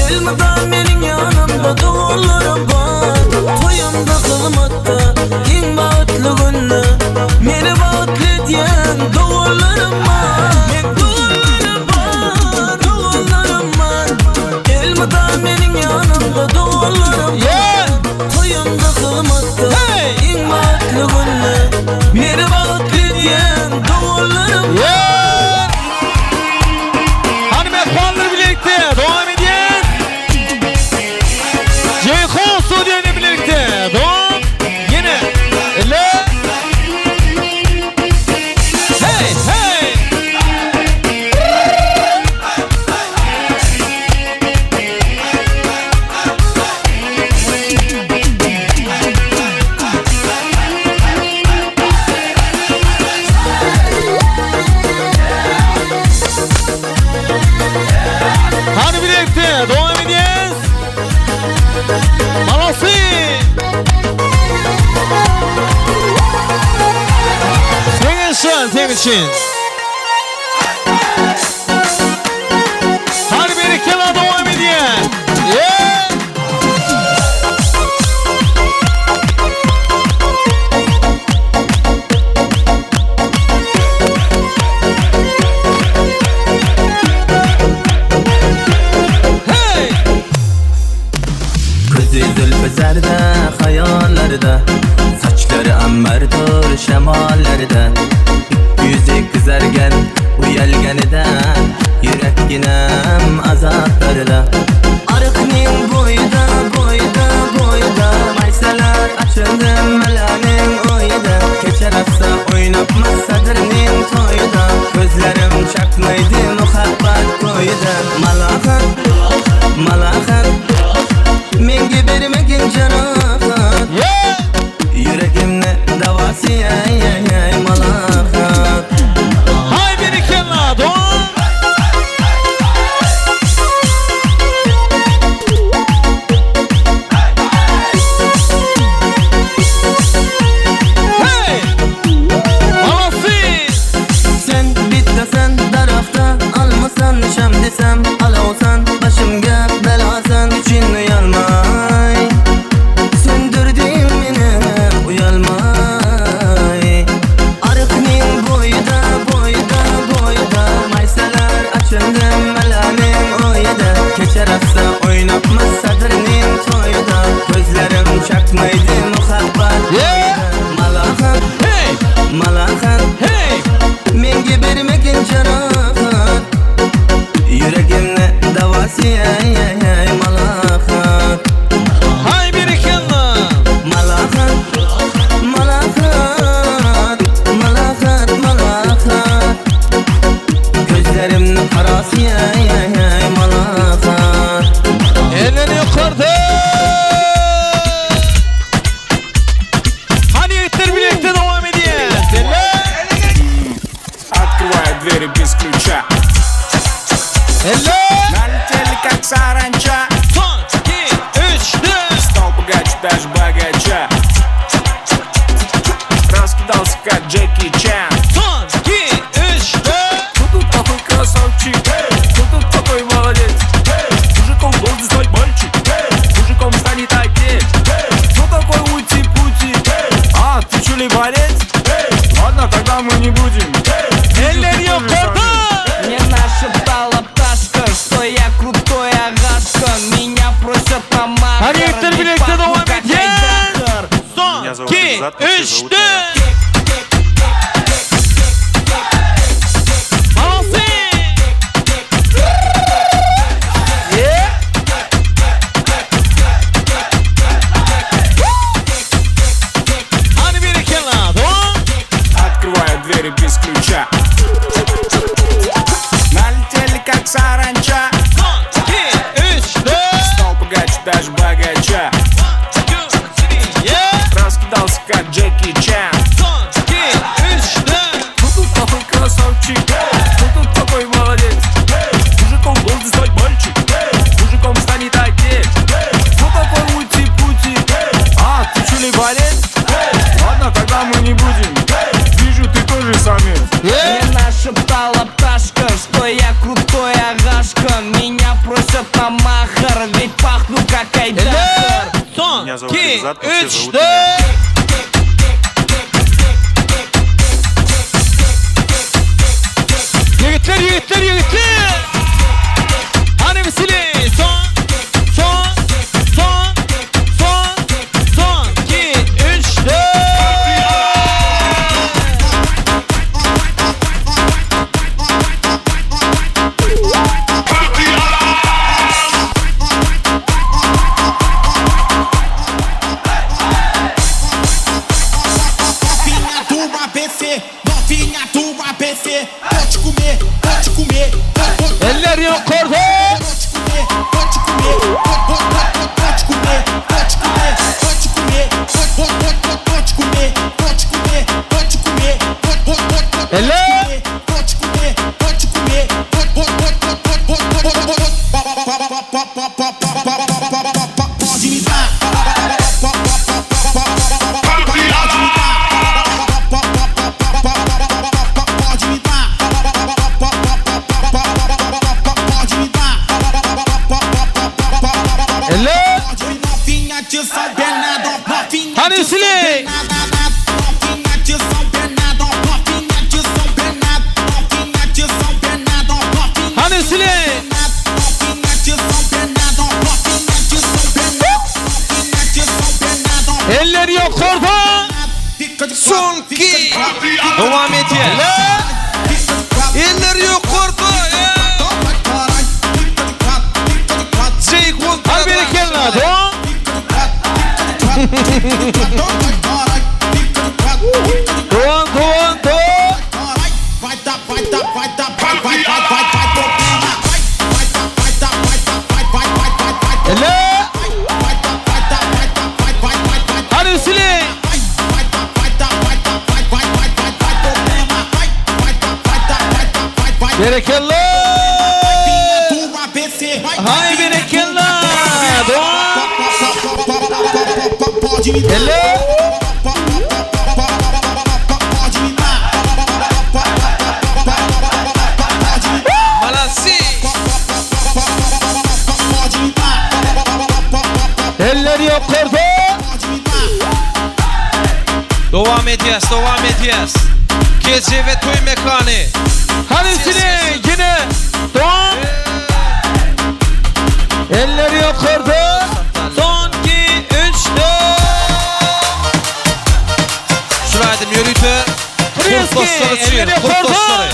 Elmydam meniň ýanymda doganlarym bar. Toýumda hyzmatda, iň bagtly günde, Meni bagtly edýän doganlarym bar. Men doganlarym bar, doganlarym bar, Elmydam meniň ýanymda doganlarym bar. Toýumda hyzmatda, iň bagtly günde, Meni bagtly edýän doganlarym bar. Hany mähribanlar bilelikde dowam edýäs. Jeýhun studiýa ile bilelikde dowam ýene ile. Hey hey! Hany bilelikde dowam edýäs. Malasy! Seň üçin, seň üçin. Hany berekella dowam edýäs. Yeah! Hey! Közi zülfü zerde, hayallerde Saçları ambardır şemallerde Yüzü kızargen uyalganida Yürekginem azaplarda Arıqning bo'yida, bo'yida, bo'yida Maysalar ochildi malaning o'yida Kecha raqsa o'ynabmiz sadrning to'yida Ko'zlarim chaqnaydi muhabbat to'yida Malohat, malohat Menga bermagin jarohat Yuragimni davosi ay ay ay malohat Hay berekella dowam. Hey! Malasy! Sen bittasan daraxtda olmasan sham desam olovsan boshimga balosan uchun uyalmay Söndürdün meni uyalmay Ariqning bo'yida bo'yida bo'yida Maysalar ochildi malaning o'yida Kecha raqsa o'ynabmiz sadrning to'yida Ko'zlarim chaqnaydi muhabbat to'yida Malohat Hey! malohat Hey! Menga bermagin jarohat Yuragim двери без ключа. Налетели как саранча. Son, 2, 3, 4. Стал богаче даже богача. Раскидался как Джеки Чан. Son, 2, 3, 4. Кто тут такой красавчик? Кто тут такой молодец? Мужиком должен стать мальчик. Мужиком станет отец. Кто такой ути-пути? А, ты что ли борец? Ладно, тогда мы не будем. Eller yukarıda. Мне нашептала пташка, что я крутой агашка. Меня просят на махар. Hadi yiğitler ведь birlikte пахну devam как edin. Айдахар. Son, Меня зовут 2, Ильзат, но все 3, зовут 4. Молодцы! Hadi bir kenara doğru. Открываю двери без ключа. Налетели как саранча. Son, 2, 3, 4. Стал богаче даже богача. Yeah. Раскидался как Джеки Чан. Son, 2, 3, 4. Кто тут такой красавчик? Кто тут такой молодец? Мужиком должен стать мальчик. Мужиком станет отец. Кто такой ути-пути? А, ты что ли борец? Ладно, тогда мы не будем. Вижу, ты тоже самец. Мне нашептала пташка, что я крутой агашка. Меня просят на махар, ведь пахну как Айдахар. Son, Меня зовут 2, Ильзат, но все 3, зовут 4. Yiğitler, yiğitler, yiğitler. Hani misili? Son, son, son, son, son, 2, 3, 4. Novinha do ABC, novinha do ABC. Vou te comer, vou te comer, vou, vou, vou Eller yukarıda. te comer, vou te comer, vou, vou, vou, vou te comer, vou te comer, vou te comer, vou, vou, vou, vou, vou te comer, vou te comer, vou te comer, vou, vou, vou, vou, Eller. vou te comer, vou te comer, vou, vou, vou, vou, vou, vou, vou, vou, vou, pode me dar. Pode me dar. Pode me dar. Eller. Novinha de São Bernardo, novinha Hani de São Sile. Bernardo, novinha de São Bernardo, novinha de São Bernardo, novinha de São Bernardo, novinha Hani Sile. novinha de São Bernardo, novinha de São Bernardo, novinha de São Bernardo. Eller yukarıda. Fica de Son quatro, fica de 2. quatro, fica Dowam edýär. Eller yukarıda. Jake Hadi bir kenara doğru. Doğan, doğan, doğan. Vai dar, vai dar, vai dar, vai, vai, vai, vai, vai, problema. Vai, vai dar, vai dar, vai dar, vai, vai, vai, vai, vai, Eller. vai dar, vai dar, vai dar, vai, vai, vai, vai, Hani Sile. vai dar, vai dar, vai dar, vai, vai, vai, vai, vai, problema. Vai, vai dar, vai dar, vai dar, vai, vai, Berekella. do ABC. Vai, Hay berekella. Doğan. pode me dar, Eller. pode me dar, pode me dar, Malasi. pode me dar, Eller yukarıda. pode me dar. Dowam edýäs, dowam edýäs. Gece ve toý mekany. Hani Sile yine. Doğan. Eller yukarıda. Son 2, 3, 4. Şuraydım ýörüte. Kreski, Kurtosları elleri çyr, yukarıda. kurtosları.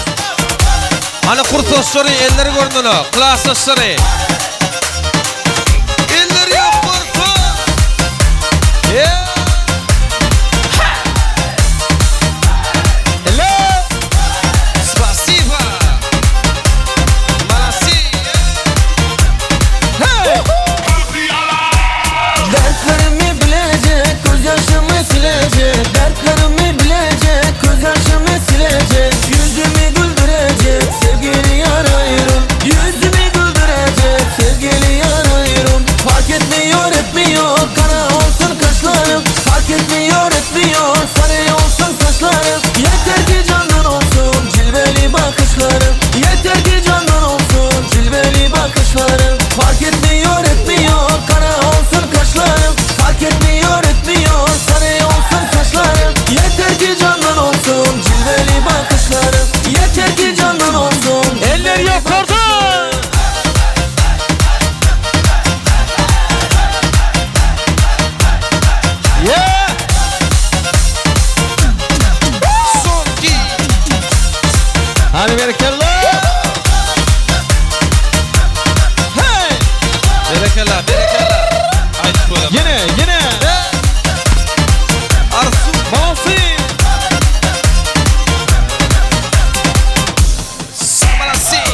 Hani kurtosları elleri görünür, klasosları. Elleri yukarıda. Yeah. Eller. Spasiba. Malasi. Hey. Dertlerimi bilecek, gözyaşımı silecek. Dertlerimi bilecek, gözyaşımı silecek. Yüzümü güldürecek. Berekella! Hey! Berekella, berekella. Aýdyp bolamok. Ýene, ýene! Arzuw. Molodцы!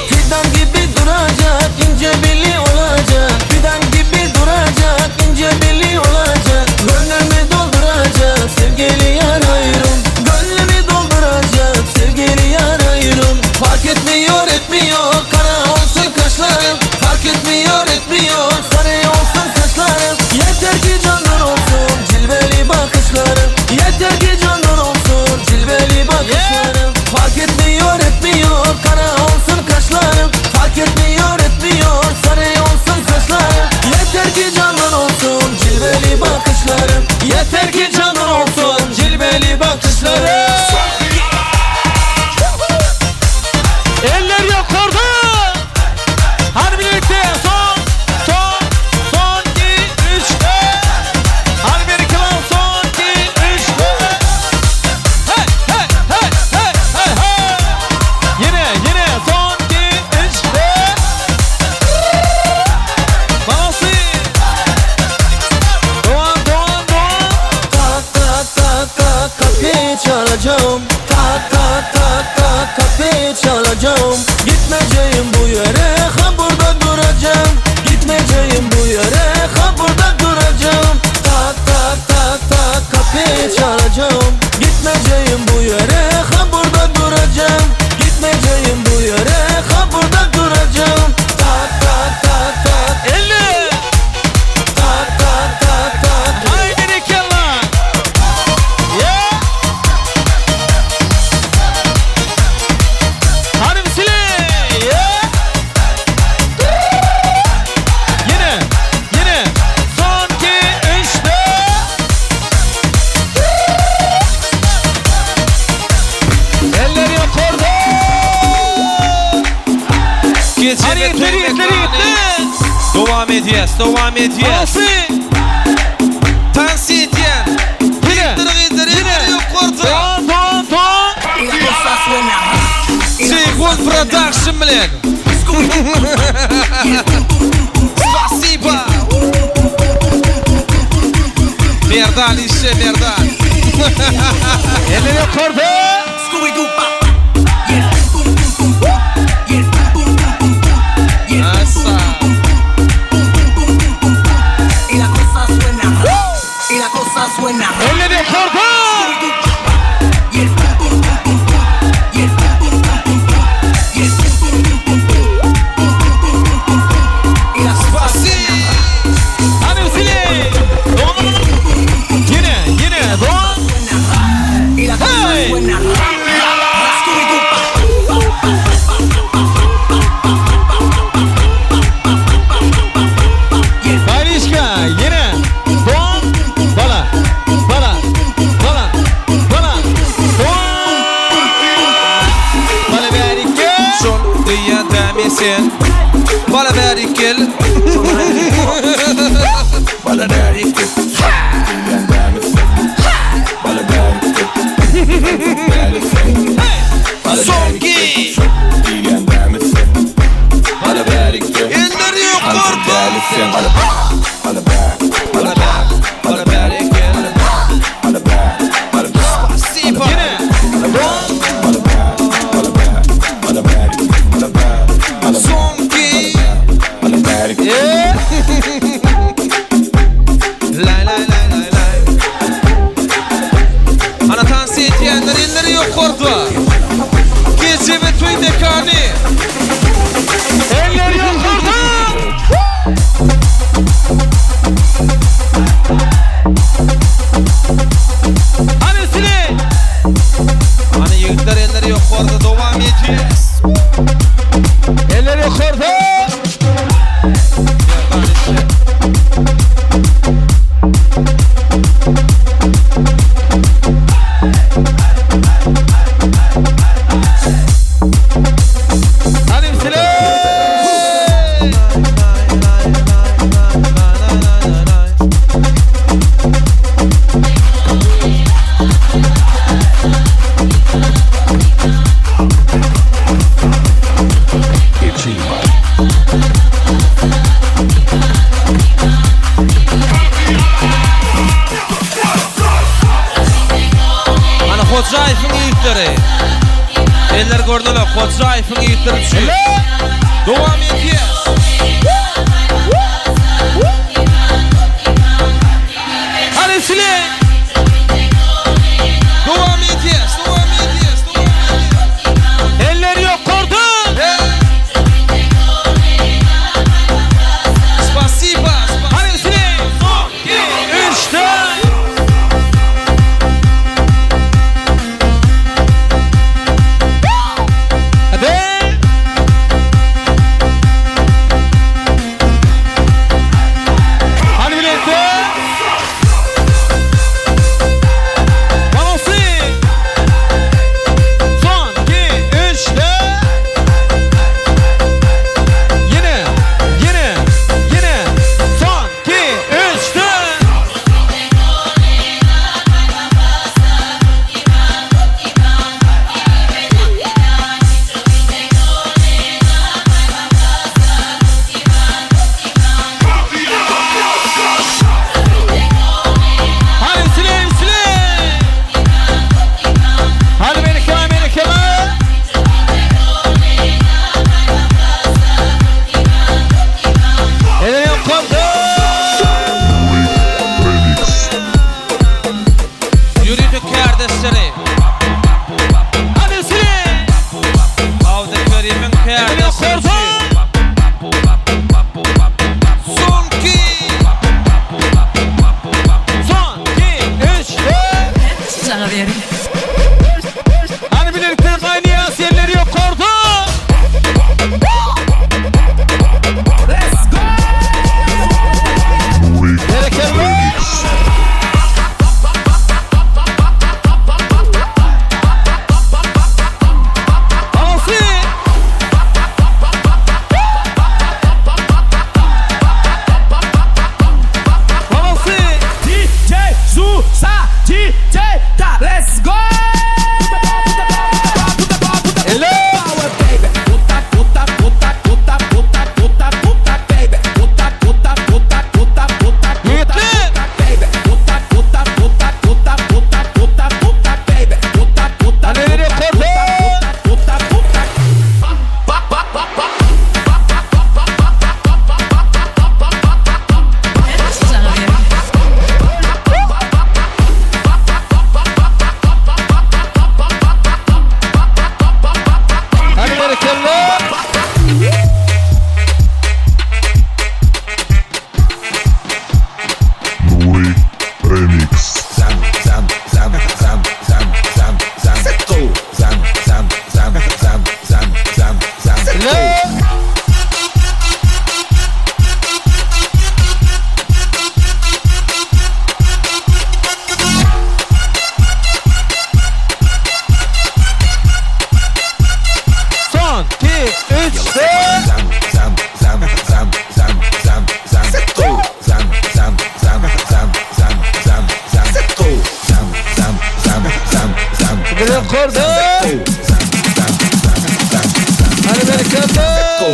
Fidan gibi duracak, ince beli olacak. Fidan gibi duracak, ince beli olacak. Gönlümü dolduracak, sevgili yar ayrım. Gönlümü dolduracak, sevgili yar ayrım. Fark etmiyor etmiyor, kara olsun kaşlarım. Fark etmiyor etmiyor, sarı olsun saçlarım. Yeter ki candan olsun, cilveli bakışlarım. Yeter ki candan olsun, cilveli bakışlarım. Fark etmiyor etmiyor, kara olsun kaşlarım. Fark etmiyor etmiyor, sarı olsun saçlarım. Yeter ki candan olsun, cilveli bakışlarım. Yeter ki candan olsun, cilveli bakışlarım. Eller yukarıda. Hadi birlikte son, son, son, 2, 3, 4. Hadi bir iki lan son, 2, 3, 4. Hey, hey, hey, hey, hey, hey. Yine, yine son, 2, 3, 4. Molodцы. Doğan, Doğan, Doğan. Tak tak tak tak kapıyı çalacağım. Tak tak tak tak kapıyı çalacağım. Gitmeyeceğim bu yere, ha burada duracağım. Gitmeyeceğim bu yere, ha burada duracağım. Tak tak tak tak kapıyı çalacağım. Gitmeyeceğim bu yere, ha burada duracağım. Gitmeyeceğim bu yere, ha burada duracağım. Tak tak tak tak. Elle. Tak tak tak tak. Haydi berekella. Yeah. Hadi bisile. Yeah. Yine, yine. Son, 2, 3, 4. Eller yukarıda. Gece Hadi ve yeter, toý yeter, mekany yeter. Dowam edýäs, dowam edýäs. Molodцы. Tans edýän. Yine. Gyzlar, Yine. eller ýokarda. Doğan, Doğan, Doğan. Ceyhun Production bilen. Спасибо. Merdan işe Merdan. Eller yukarıda. Asa. Y la cosa suena, y la cosa suena. Eller yukarıda. Y el pum pum pum pum pum, y el pum pum pum pum pum, y el pum pum pum pum pum, pum pum pum pum pum pum. Y la cosa suena. Hadi bisile. Doğan. Yine, yine. Doğan. Y la cosa Hey. suena. Scooby-Doo. Barişka yine. Doğan. Bala. Bala. Bala. Bala. Doğan. Bala berike. Şol diýen dämesen. Bala berikel. Bala berikel. Diýen dämesen. Bala berikel. Sonki. Diýen dämesen. Bala berikel. Eller ýokarda. Bala bala Bala bala berikel. bala bala Спасибо. Yine. Doğan. bala bala bala Sonki. bala berikel. Yeah. Abdylla Hojaýewiň ýigitleri üçin. Dowam edýäs. Hany sile. Dowam edýäs, dowam edýäs, dowam edýäs. Eller ýokarda. Spasiba. Hany sile. Son, 2, 3, 4. Hadi. Hadi birlikte. Banosi. Son, 2, 3, 4. Yine, yine, yine. Son, 2, 3, 4. Hadi sile sile. Hadi beni kela beni kela. Elini yukarıda. Ýörite kärdeşleri. Hadi sile. Abdykerim'iň kärdeşleri üçin. Son 2. Son 2, 3, 4. Sana verin. Hadi birlikte kaynayan yerleri yok korku. Let's go! Bereketli. Anası. Anası. DJ Zusa, DJ tá, let's go! Hello! Power baby, puta puta puta puta puta puta puta baby, puta puta puta puta puta Ýetli. baby, puta puta puta puta puta puta puta baby, puta puta Hadi nereye korku? puta puta. Sana verin. Hadi bereketli. Nuri Remix. Zam zam zam zam zam zam zam go zam zam zam zam zam zam zam Hello. Son, 2, 3, 4. Zam zam zam zam zam zam zam go zam zam zam zam zam zam zam go zam zam zam zam zam Bilen kordu. zam zam zam zam zam Hadi bereketli. go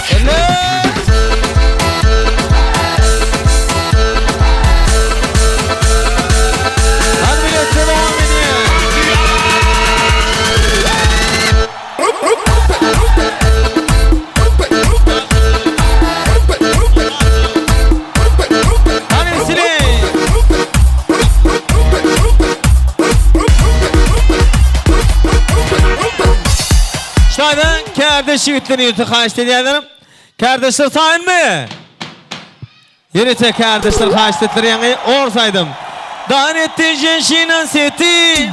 Hello. Hadi birlikte devam ediyor. Hadi sile. Şaydan kardeş ýigitlerini ýürüte haýyşt edýärlerim. Kardeşler taýyn mı? Ýörite kardeşler haýyşt etdiler ýaňy orsaýdym. Dan etdi jenşinan seti.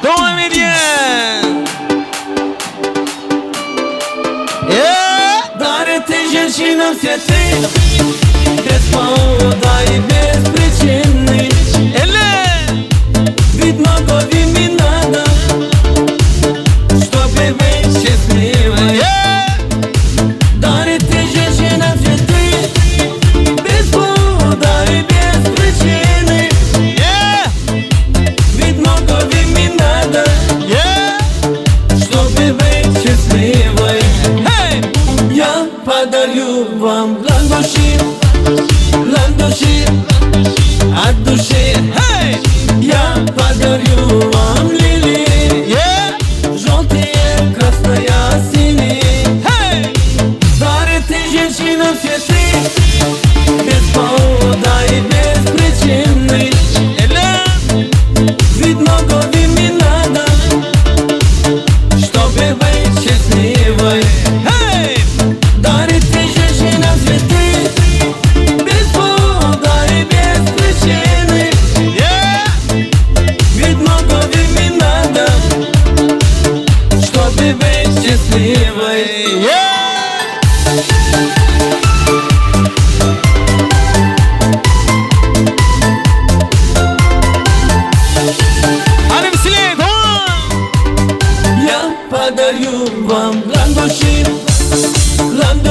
Dowam edýär. Eee! Dar etti женщинам все ты Без повода и без причины Elle! Ведь много не надо Чтобы быть счастливой Eee! Дарит ты женщинам цветы Без повода и без причины Eee! Ведь много не надо Eee! Чтобы быть счастливой.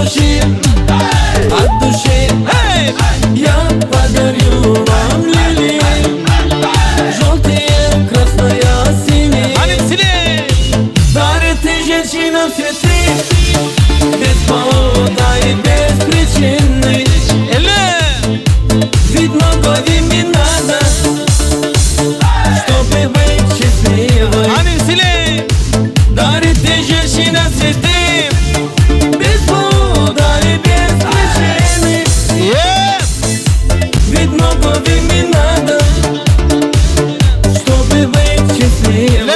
души, от души. Я подарю вам лилии, желтые, красная, синие. Дарит ты женщинам цветы, без повода и без причины. Ведь много не надо, чтобы быть счастливой. Дарит ты женщина цветы, без повода и без причины. Ведь много не надо, чтобы быть счастливой.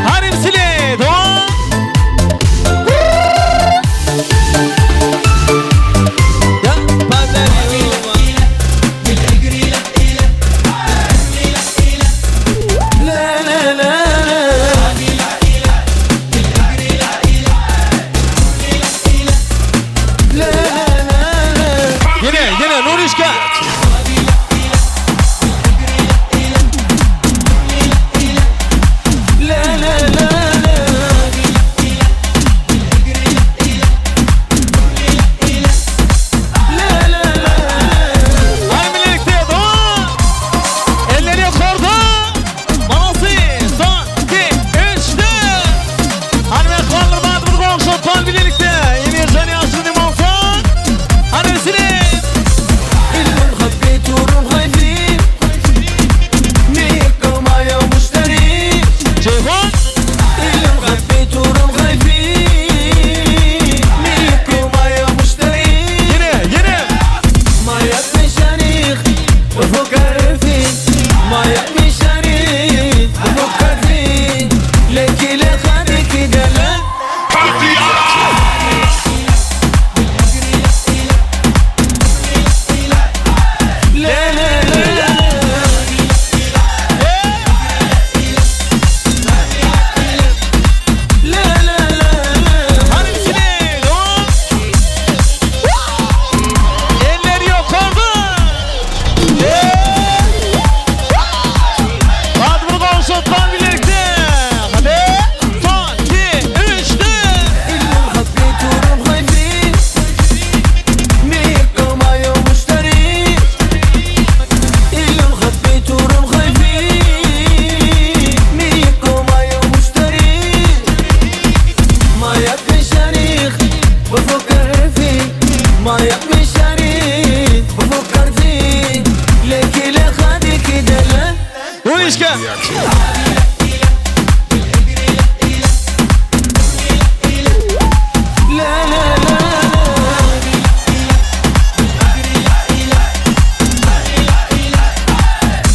Hanym Sile, Я подарю вам. La la la la. La la la la. Ýene, ýene Nurişka. La la la la. La la la la. Hany birlikde dowam. Elleri ýokarda. Manasy, son, 2, 3, 4. Hany mähribanlar badymyz goňşy otman birlikde. Emirjan ýaşuly bolsun. Hany sile. اللي مخبيته خايفين ميكو معايا ومشتري Jeýhun. اللي مخبيته خايفين ميكو معايا ومشتري Ýene, ýene. مايا مشاريخ بفكر فيك مايا مشاريخ بفكر فيك لك لا خدك دلال لا لا لا لا لا لا لا Hany sile. Dowam. Elleri ýokarda. Badymyz goňşy otman birlikde. Hany. Son, 2, 3, 4. اللي مخبيته خايفين ميكو معايا ومشتري اللي مخبيته خايفين ميكو معايا ومشتري مايا مشاريخ بفكر فيك مايا مشاريخ بفكر فيك لك لا خدك دلال Nurişka. لا لا لا لا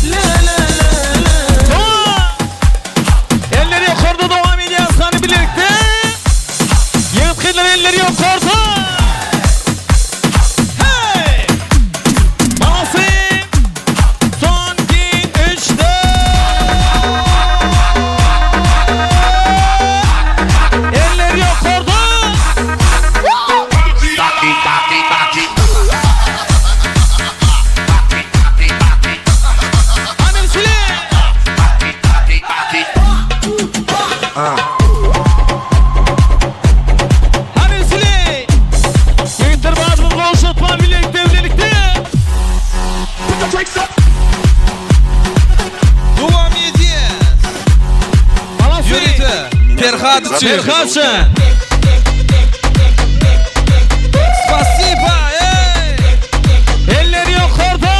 لا لا لا لا Elleri ýokarda dowam edýäris hany birlikde. Ýigit gyzlar elleri ýokarda. Hey! Manasy. Son 2 3 4. Elleri ýokarda. Hanym Sile. Hany Sile. Ýigitler badymyz goňşy birlikde birlikde. Dowam edýäs. Manasy. Ýörite. Perhat üçin. Perhat üçin. Spasiba, ey! Elleri ýokarda.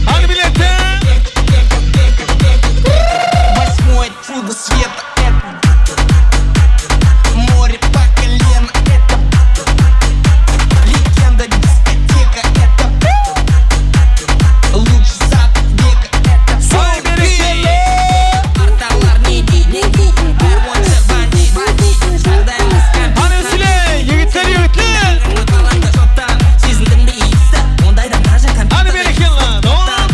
Hany birlikde. Восьмое чудо света это Море по колено это Легенда дискотека это Лучший сад века это Арталар не Hany Sile. Ýigitler ýigitler. Hany berekella. Dowam.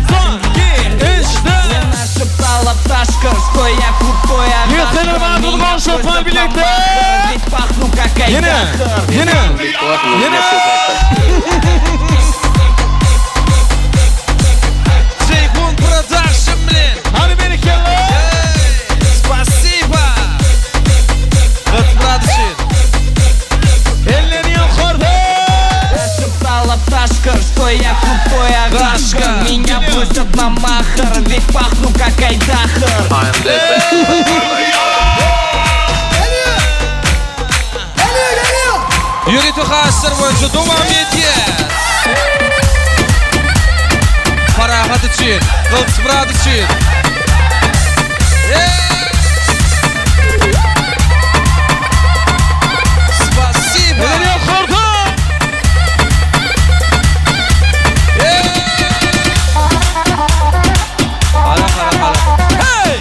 Son 2 3 4. Нашептала пташка, что я крутой Ýigitler агашка badymyz Меня goňşy otman просят birlikde. на махар, Ведь пахну как Ýene, айдахар ýene, ýene. Jeýhun. на махар Ведь пахну как айдахар Ýörite haýyşlar boýunça dowam edýär. Parahat üçin, Gylyçmyrat üçin. Spasibo. Eller ýokarda. Gara gara gara. Hey!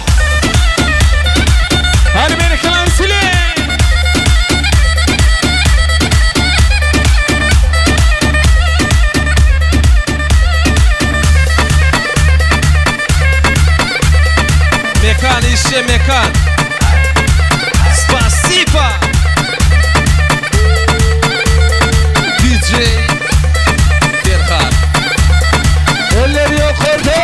Hadi beni klansili. Mekan işe mekan. Spasibo. DJ Ferhat. Eller ýokarda.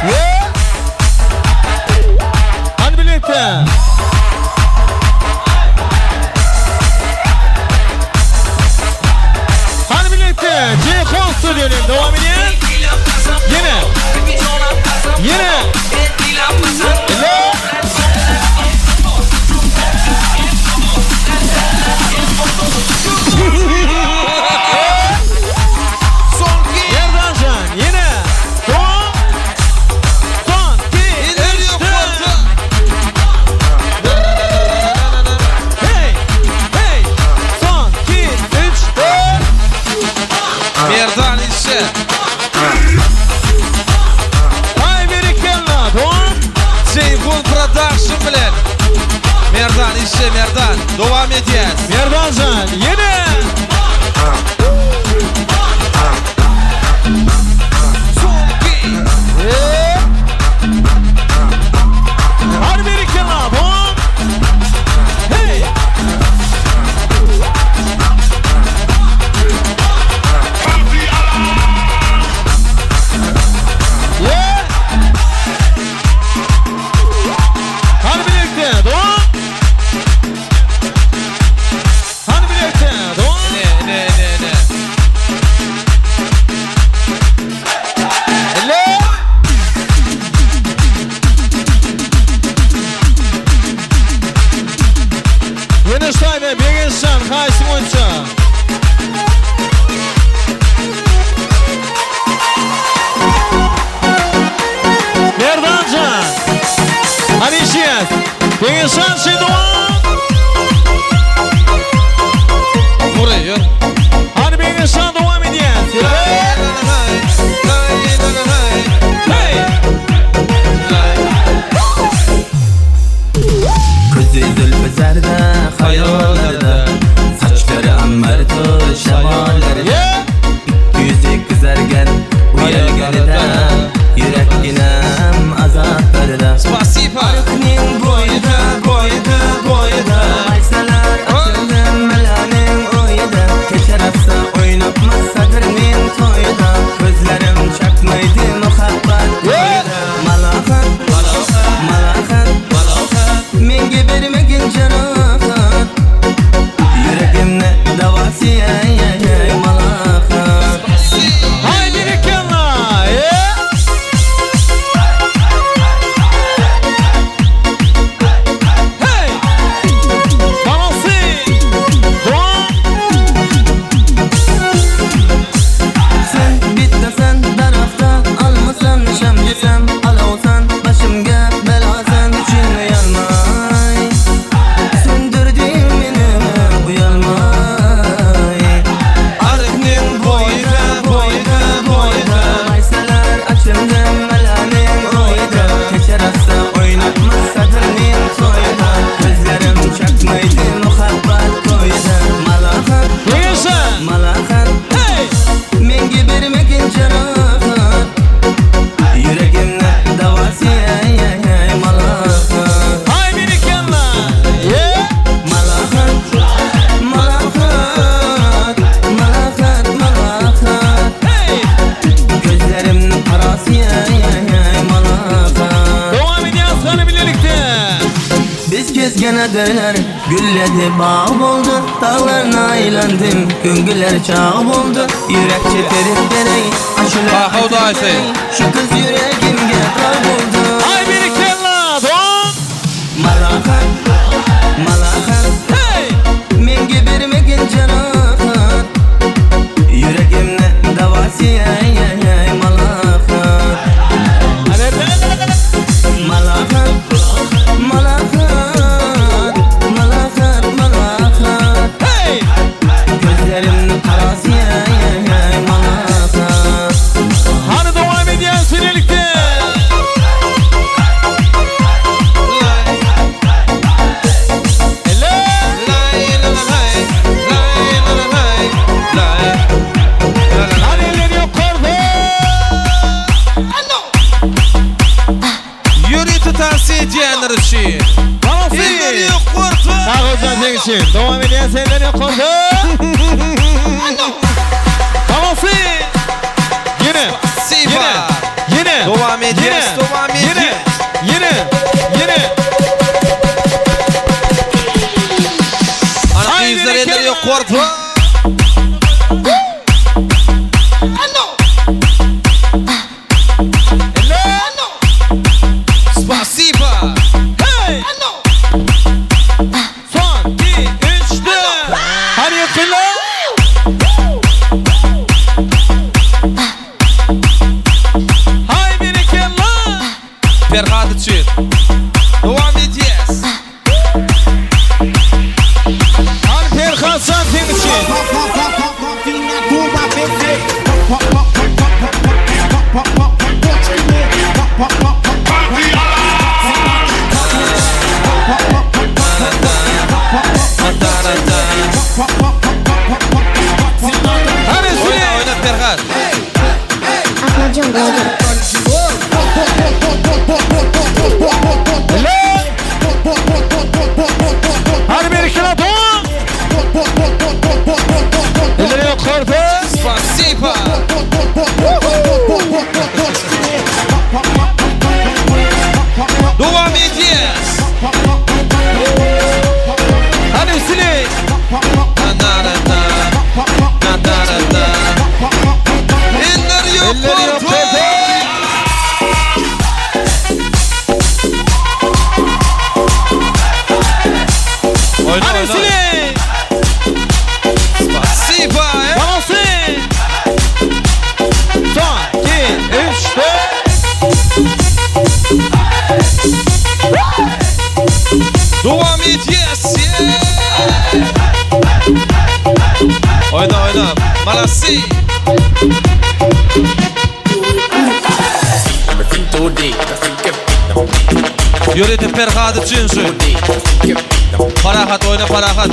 Yeah. Hadi birlikte. Hadi birlikte. C Konsu diyelim. Devam edelim. Yine. Yine. Ele. Son ki. Yerden can. Yine. Son. Son. 2, 3, 4. Hey. Hey. Son. 2, 3, 4. Merdan işe. Hay berekella. Don. Ceyhun Production bilen. Merdan işe Merdan. Dowam edýäs. Merdan can. Yine. Hey. Hadi berekella. Don. Hey. Yeah. Hadi birlikte. Don. Hadi birlikte. Gene döner Gülledi bağ boldy Daglarna aýlandym Köňgüller çag boldy Ýürek çeperip bereý Aşula Bahaw daýysy. Şu gyz ýüregimge dag boldy Aý berekella doň. Malahat Malahat Hey! Menga bermegin jarohat Ýüregimni dawasy aý aý aý Malahat Malahat Malahat Malahat Malahat Hey! Gözlerimni garasy aý aý aý Malahat Hany dowam edýäs bilelikde. Hany eller ýokarda. Ýörite tavsiýe edýänler üçin. Eller ýokarda. Sag bolsun seň üçin. Dowam edýäs eller ýokarda. Balasy. Ýene. Siba. Ýene. Dowam edýäs, dowam Ýene. edýäs. Ýene. Ýene. Ana gyzlar eller ýokarda. Spasiba. Hey! Son, 2, 3, 4. Hany ýykyllar. Hay berekella. Perhat üçin. Dowam edýäs. Hany Perhat sen seň üçin. Hany Oýna, Süle. oýna Perhat. Ahmetjan bloger. Hany berekella doň. Eller ýokarda. Spasiba. Dowam edýäs. Hany Süle. Na na na na. Na na na na. Eller Eller ýokarda. ýokarda. Oýna, Hany oýna. Süle. Spasiba. Balasy. Son, 2, 3, 4. Dowam edýäs. Oýna, oýna. Malasy. Ýörite Perhat üçin şu. Parahat oýna parahat.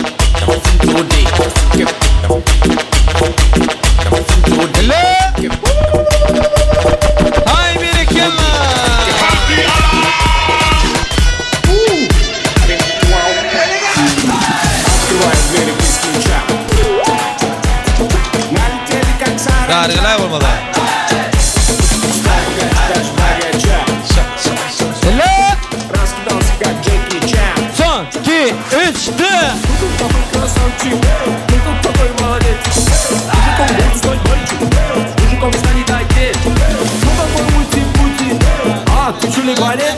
Hay berekella. Gargylay bolmaly. Eller. Son, 2, 3, 4. А, ты что ли балет?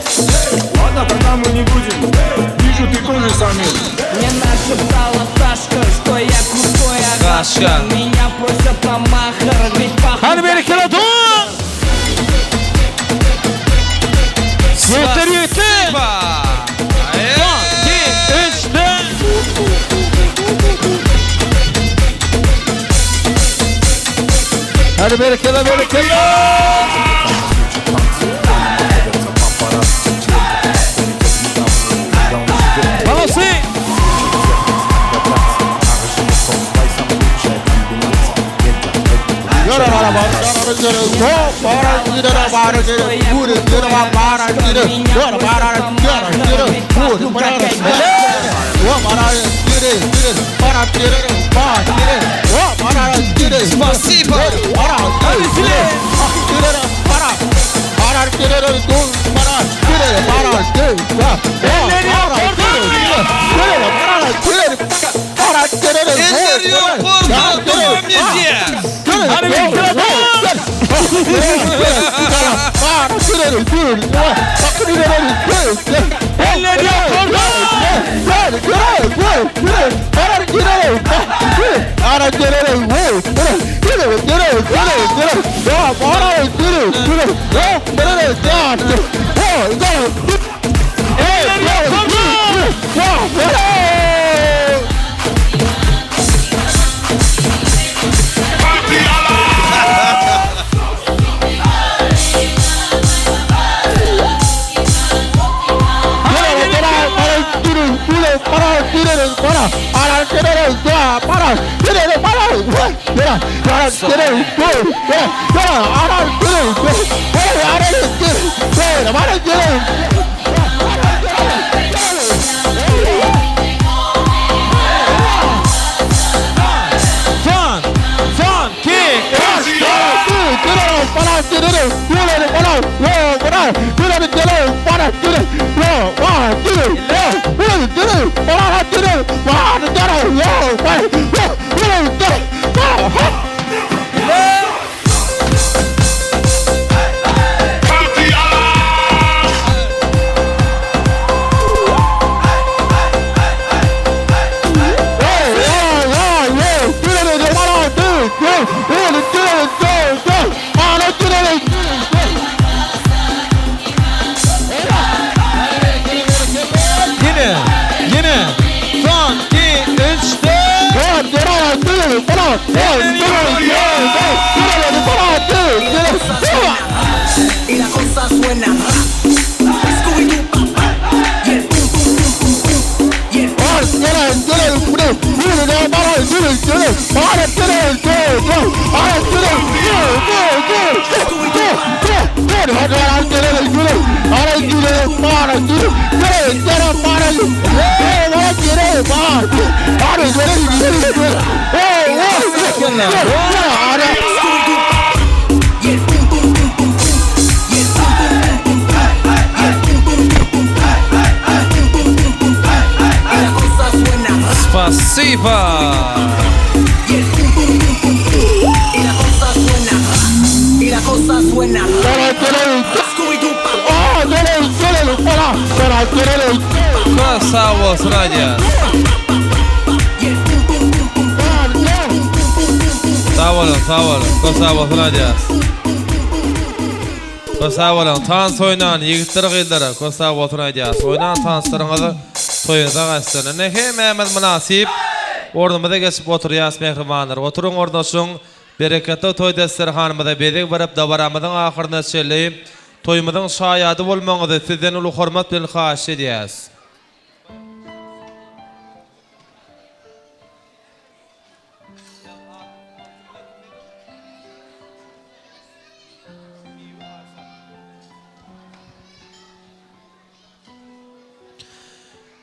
Ладно, тогда мы не будем. Вижу, ты тоже самец. Мне нашептала пташка, что я крутой Агашка. агашка Меня просят на махар, ведь пахну Hany berekella doň. Ýetdi, ýetdi. Spasiba. Son, 2, 3, 4. Hadi berekella berekella. Balasy. Spasiba. Eller yukarıda. Eller ýokarda! Eller ýokarda! Son, son, ki, üç, Ýene, ýene. Son, ki, üç, dört. Spasiba! Köp sag bolsun aýdýas. Sag boluň, sag boluň. Köp sag bolsun aýdýas. Köp sag boluň. Tans oýnan ýigitler gyzlara köp sag bolsun aýdýas. Oýnan tanslaryňyz toýuňyza gaçsyn. Indi hemmämiz mynasyp ornumyza geçip oturýas mähribanlar. Oturyň ornaşyň. Bereketli toý desterhanymyza bezeg berip dabaramyzyň ahyryna çenli toýumyzyň şaýady bolmagyňyzy sizden uly hormat bilen haýyş edýäs.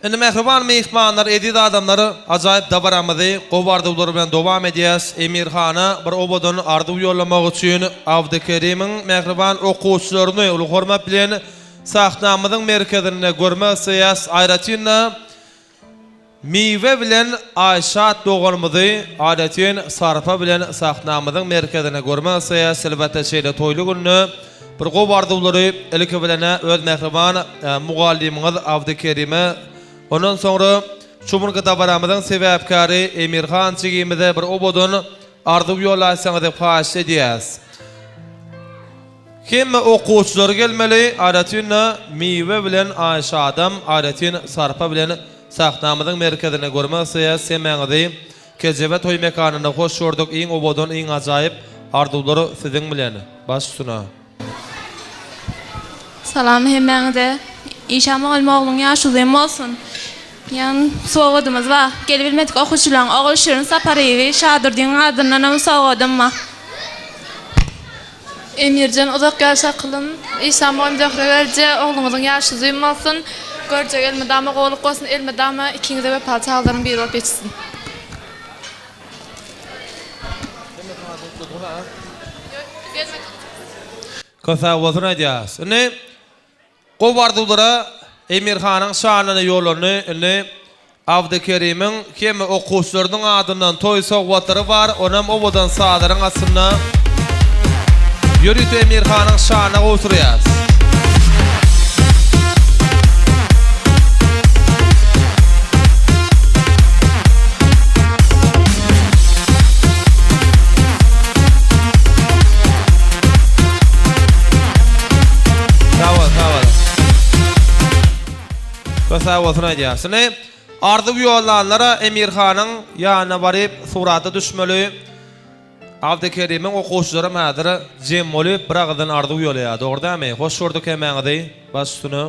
Indi mähriban myhmanlar, eziz adamlar, ajaýyp dabaramyzy gowy arzuwlar bilen dowam edýäs. Emirhana bir owadan arzuw ýollamak üçin Abdykerimiň mähriban okuwçylaryny uly hormat bilen sahnamyzyň merkezinde görmek isleýäs. Aýratyn-da, Miwe bilen Aýşat doganymyzy aýratyn sarpa bilen sahnamyzyň merkezinde görmek isleýäs. Elbetde şeýle toýly günde bir gowy arzuwlary ilki bilenä öz mähriban mugallymyňyz Abdykerime ondan soňra şu günki dabaramyzyň sebäpkäri Emirhan jigimize bir owadan arzuw ýollaýsaňyz diýip haýyş edýäs. Hemme okuwçylar gelmeli, aýratyn-da Miwe bilen Aýşadam aýratyn sarpa bilen sahnamyzyň merkezinde görmek isleýäs hemmäňizi Kejebe toý mekanynda hoş gördük iň owadan iň ajaýyp arzuwlar siziň bilen baş üstüne. Salam hemmäňize. Işan mugallym ogluň ýaşy uzyn bolsun. Ýan sowgadymyz bar. Gelibilmedik okuwçylaryň Ogulşirin Saparyýewi Şadurdyň adyndanam sowgadym bar. Emirjan uzak ýaşa akylym. Işan mugallym Zöhre gelje ogluňyzyň ýaşy uzyn bolsun. Görjek elmydama gowluk bolsun elmydama ikiňize wepaly çagalaryň biri bolup ýetişsin. Köp sag bolsun aýdýas. Indi Gowy arzuwlara Emirhanyň şanyna ýollandy. Indi Abdykerimiň hemme okuwçylarynyň adyndan toý sowgatlary bar, onam owadan sazlaryň astynda. Ýörite Emirhanyň şanyna gowşurýas. Sag bol, sag bol. Köp sag bolsun aýdýas. Indi arzuw ýollanlara Emirhanyň ýanyna baryp surata düşmeli. Abdykerimiň okuwçylaram häzir jem bolup bir agyzdan arzuw ýolaýar. Dogry dämi? Hoş gördük hemmäňizi. Baş üstüne.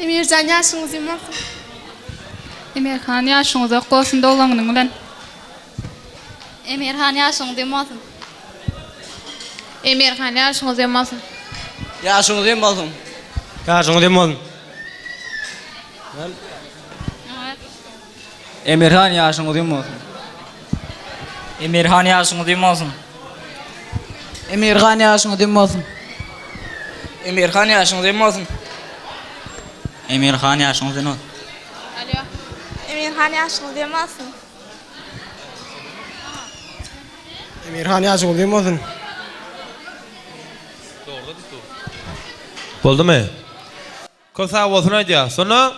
Emirjan ýaşyň uzyn bolsun. Emirhan ýaşyň uzak bolsun doglan günüň bilen. Emirhan ýaşyň uzyn bolsun. Emirhan ýaşyň uzyn bolsun. Ýaşyň uzyn bolsun. Ýaşyň uzyn bolsun. Emirhan ýaşyň uzyn bolsun. Emirhan ýaşyň uzyn bolsun. Emirhan ýaşyň uzyn bolsun. Emirhan ýaşyň uzyn bolsun. Emirhan ýaşyň uzyn bolsun. Alýo. Emirhan ýaşyň uzyn bolsun. Emirhan ýaşyň uzyn bolsun. Boldumy? Köp sag bolsun aýdýar. Şonda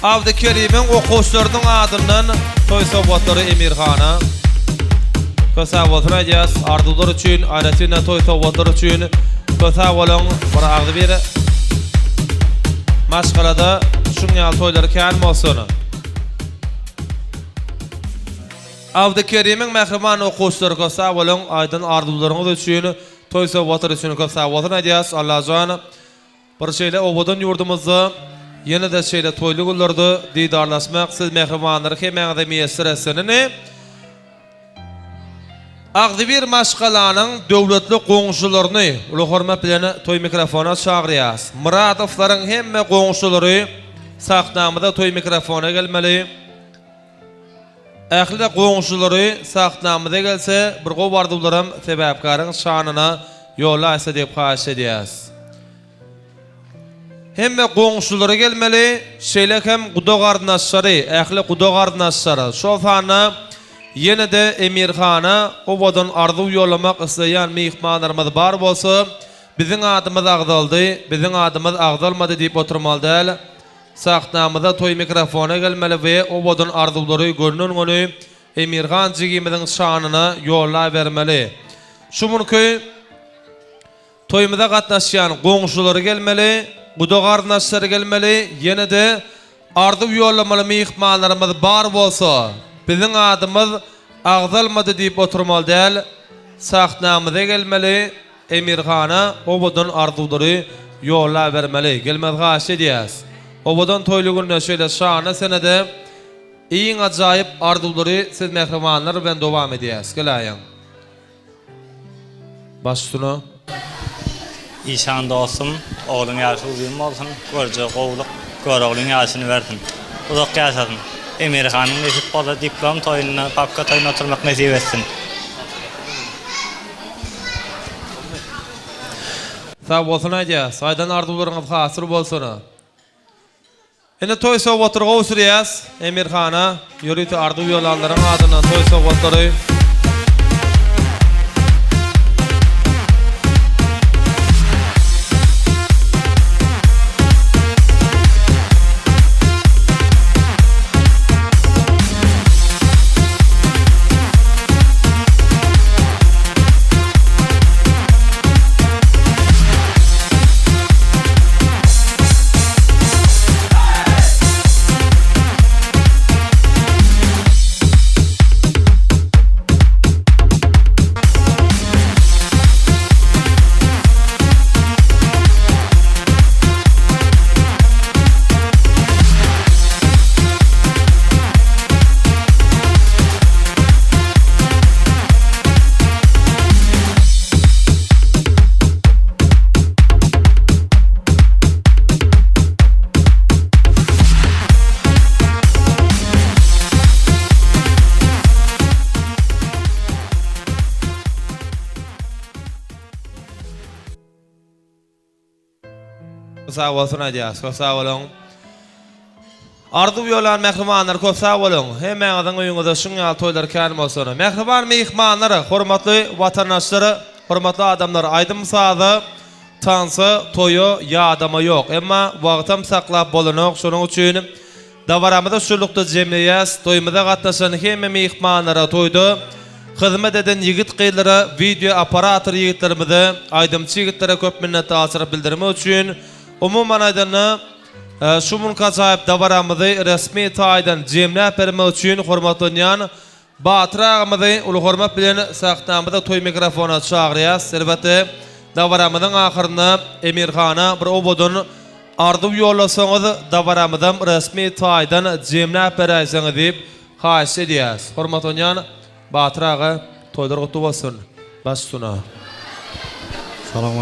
Abdykerimiň okuwçylarynyň adyndan toý sowgatlary Emirhana. Köp sag bolsun aýdýas. Arzuwlar üçin, aýratyn-da toý sowgatlary üçin köp sag boluň. Bir agzybir maşgalada şuň ýaly toýlar kän bolsun. Abdykerimiň mähriban okuwçylary köp sag boluň. Aýdan arzuwlaryňyz üçin, toý sowgatlary üçin köp sag bolsun aýdýas. Allajan Bir şeýle owadan ýurdumyzda ýene-de şeýle toýly günlerde didarlaşmak siz mähribanlary hemmäňize miýesser etsin. Indi agzybir maşgalanyň döwletli goňşularyny uly hormat bilen toý mikrofona çagyrýas. Myradowlaryň hemme goňşulary sahnamyza toý mikrofona gelmeli. Ähli goňşulary sahnamyza gelse bir gowy arzuwlaram sebäpkäriň şanyna ýollaýsa diýip haýyş edýäs. Hemme goňşulary gelmeli, şeýle hem guda garyndaşlary, ähli guda garyndaşlary, şol sanda ýene-de Emirhana owadan arzuw ýollamak isleýän myhmanlarymyz bar bolsa, biziň adymyz agzaldy, biziň adymyz agzalmady diýip oturmaly däl. Sahnamyza toý mikrofona gelmeli we owadan arzuwlary gönden-göni Emirhan jigimiziň şanyna ýollabermeli. Şu günki toýumyza gatnaşýan goňşulary gelmeli, guda-garyndaşlary gelmeli, ýene-de arzuw ýollamaly myhmanlarymyz bar bolsa, biziň adymyz agzalmady diýip oturmaly däl, sahnamyza gelmeli, Emirhana owadan arzuwlary ýollabermeli. Gelmez haýyş edýäs. Owadan toýly günde şeýle şanly senede iň ajaýyp arzuwlary siz mähribanlar bilen dowam edýäs. Geläýiň. Baş üstüne. Işan dostum, ogluň ýaşy uzyn bolsun, görjegi gowulyk, Göroglyň ýaşyny bersin. Uzak ýaşasyn. Emirhanyň nesip bolsa diplom toýunda, papka toýunda oturmak nesip etsin. Sag bolsun aýdýas. Aýdan arzuwlaryňyz hasyl bolsun. Indi toý sowgatlary gowşurýas. Emirhana ýörite arzuw ýollanlaryň adyndan toý sowgatlary. Sag bolsun aýdýas. Köp sag boluň. Arzuw ýolan mähribanlar köp sag boluň. Hemmäňiziň öýüňizde şuň ýaly toýlar kän bolsun. Mähriban myhmanlar, hormatly watandaşlar. Hormatly adamlar, aýdym-saza, tansa, toýa ýadama ýok. Emma wagtam saklap bolanok, şonuň üçin dabaramyzy şulukda jemleýäs. Toýumyza gatnaşan hemme myhmanlara, toýda hyzmat eden ýigit-gyzlara, wideo operator ýigitlerimize, aýdymçy ýigitlere köp minnetdarçylyk bildirmek üçin, umuman aýdanda, şu günki ajaýyp dabaramyzy resmi taýdan jemläp bermek üçin hormatlanýan Batyr agamyzy uly hormat bilen sahnamyza toý mikrofona çagyrýas. Elbetde, dabaramyzyň ahyrynda Emirhana bir owadan arzuw ýollasaňyz, dabaramyzam resmi taýdan jemläp beräýseňiz diýip haýyş edýäs. Hormatlanýan Batyr aga, toýlar gutly bolsun! Baş üstüne. Salam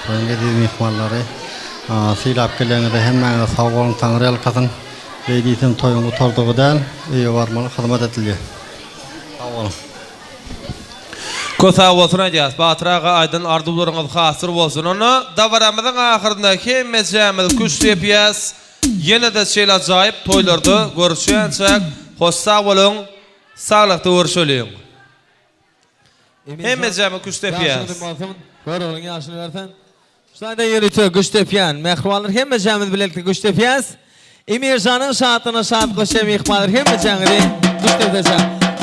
toýuň eziz myhmanlary. Sylap geleniňize hemmäňize sag boluň Taňry ýalkasyn. Beý diýsem toýuň gutardygy däl, öýe barmaly hyzmat edilýär. Sag boluň. Köp sag bolsun aýdýas Batyr aga aýdan arzuwlaryňyz hasyl bolsun onda dabaramyzyň ahyrynda hemmejämiz küşt depýäs ýenede şeýle ajaýyp toýlarda görüşýänçäk hoş sag boluň saglykda görüşeliň. Hemmejämi küşt depýäs. Ýaşyňyzy bolsun, Göroglyň ýaşyny bersin. Şaýda ýörite küşt depýän mähribanlar hemmejämiz bilelikde küşt depýäs. Emirjanyň şatlygyna şatlyk goşýan myhmanlar hemmejäňizi küşt depseçä.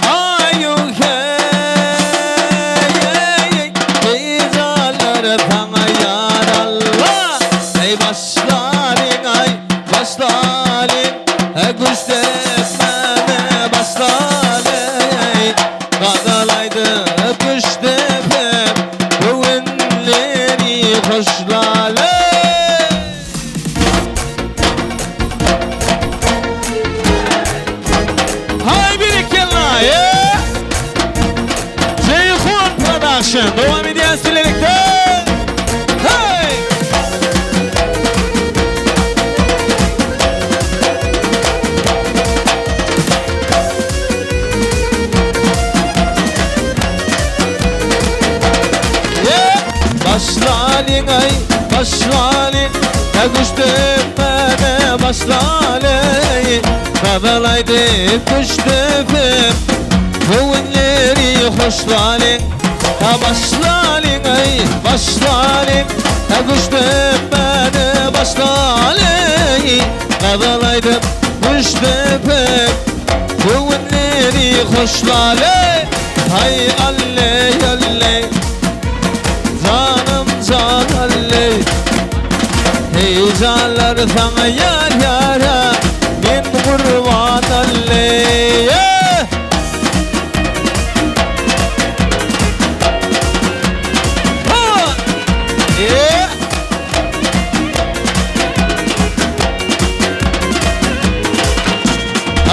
Aýu heý eý eý janlar saňa ýar Alla eý başlalyň aý başlalyň küşt depmäne başlalyň. Gazal aýdyp düşdüpem, göwünleri hoşlaly. Haý berekella e! Jeýhun Production dowam edýäs bilelikde. Hey! Başlalyň aý, başlalyň, Ägüş dökmäne başlalyň. Gazal aýdyp güç döküp, Göwünleri hoşlalyň. Ha başlalyň aý, başlalyň, Ägüş dökmäne başlalyň. Gazal aýdyp güç döküp, Göwünleri hoşlaly, haý alleý alleý, Janym jan alleý. Heý janlar saňa ýar ýara, men gurban alleý.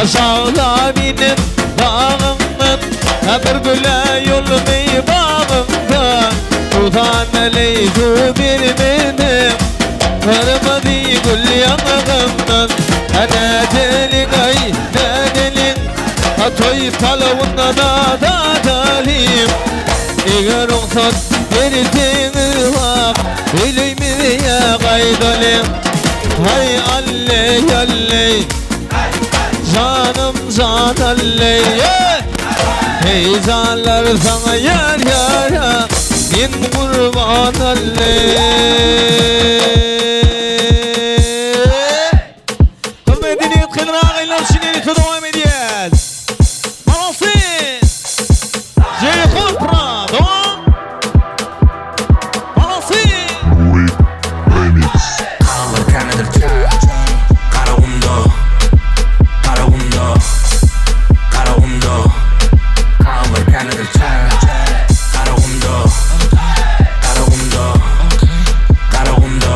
Aşagda meniň dagymdan, Bir güle ýolumy bagymda. Tuzan aleý suw bermedim, Gyrmyzy gül ýaňagymdan. Nädeliň aý, nädeliň, Toý palawynda dadalyň. Eger rugsat berseňiz wah, Öýlümize ýa gaýdalyň. Haý alleý, alleý. Janym jan alleý Heý janlar saňa ýar ýara Men gurban alleý Hürmetli ýigit gyzlar agaylar üçin ýene dowam edýäs. Molodцы! Jeýhun Pro, dowam. Molodцы! Nuri Remix. Kallar känedir Garagumda Garagumda Garagumda Kallar känedir Garagumda Garagumda Garagumda.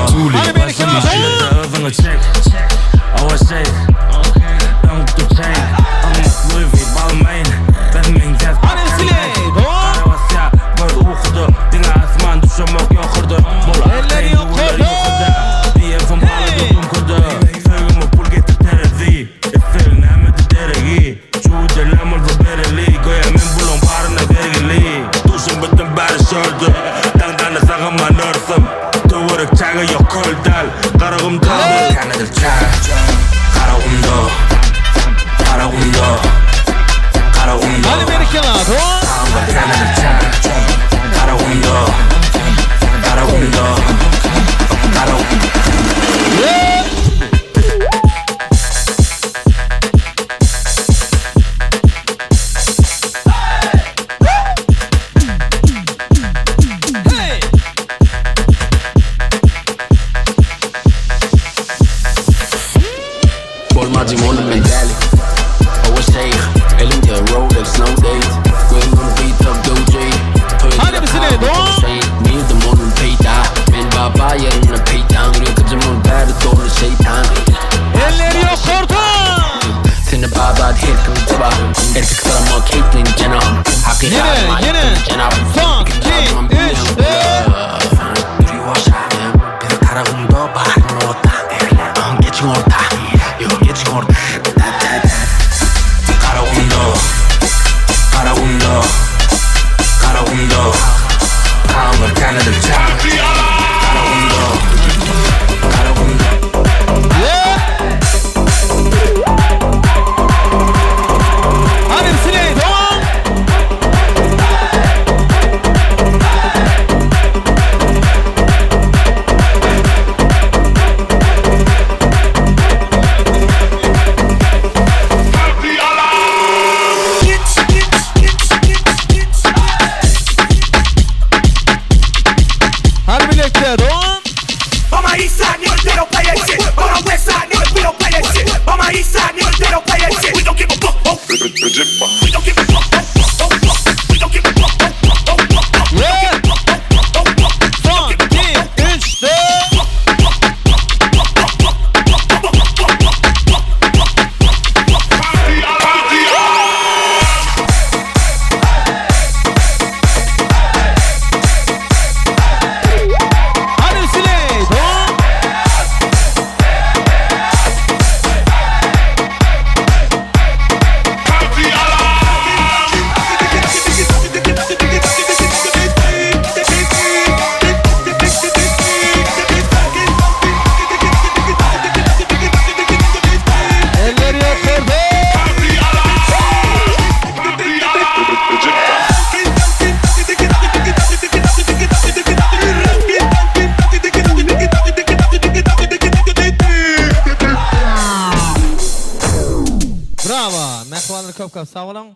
Mähribanlar köp köp sag boluň.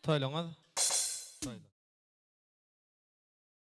Toýlaryňyz.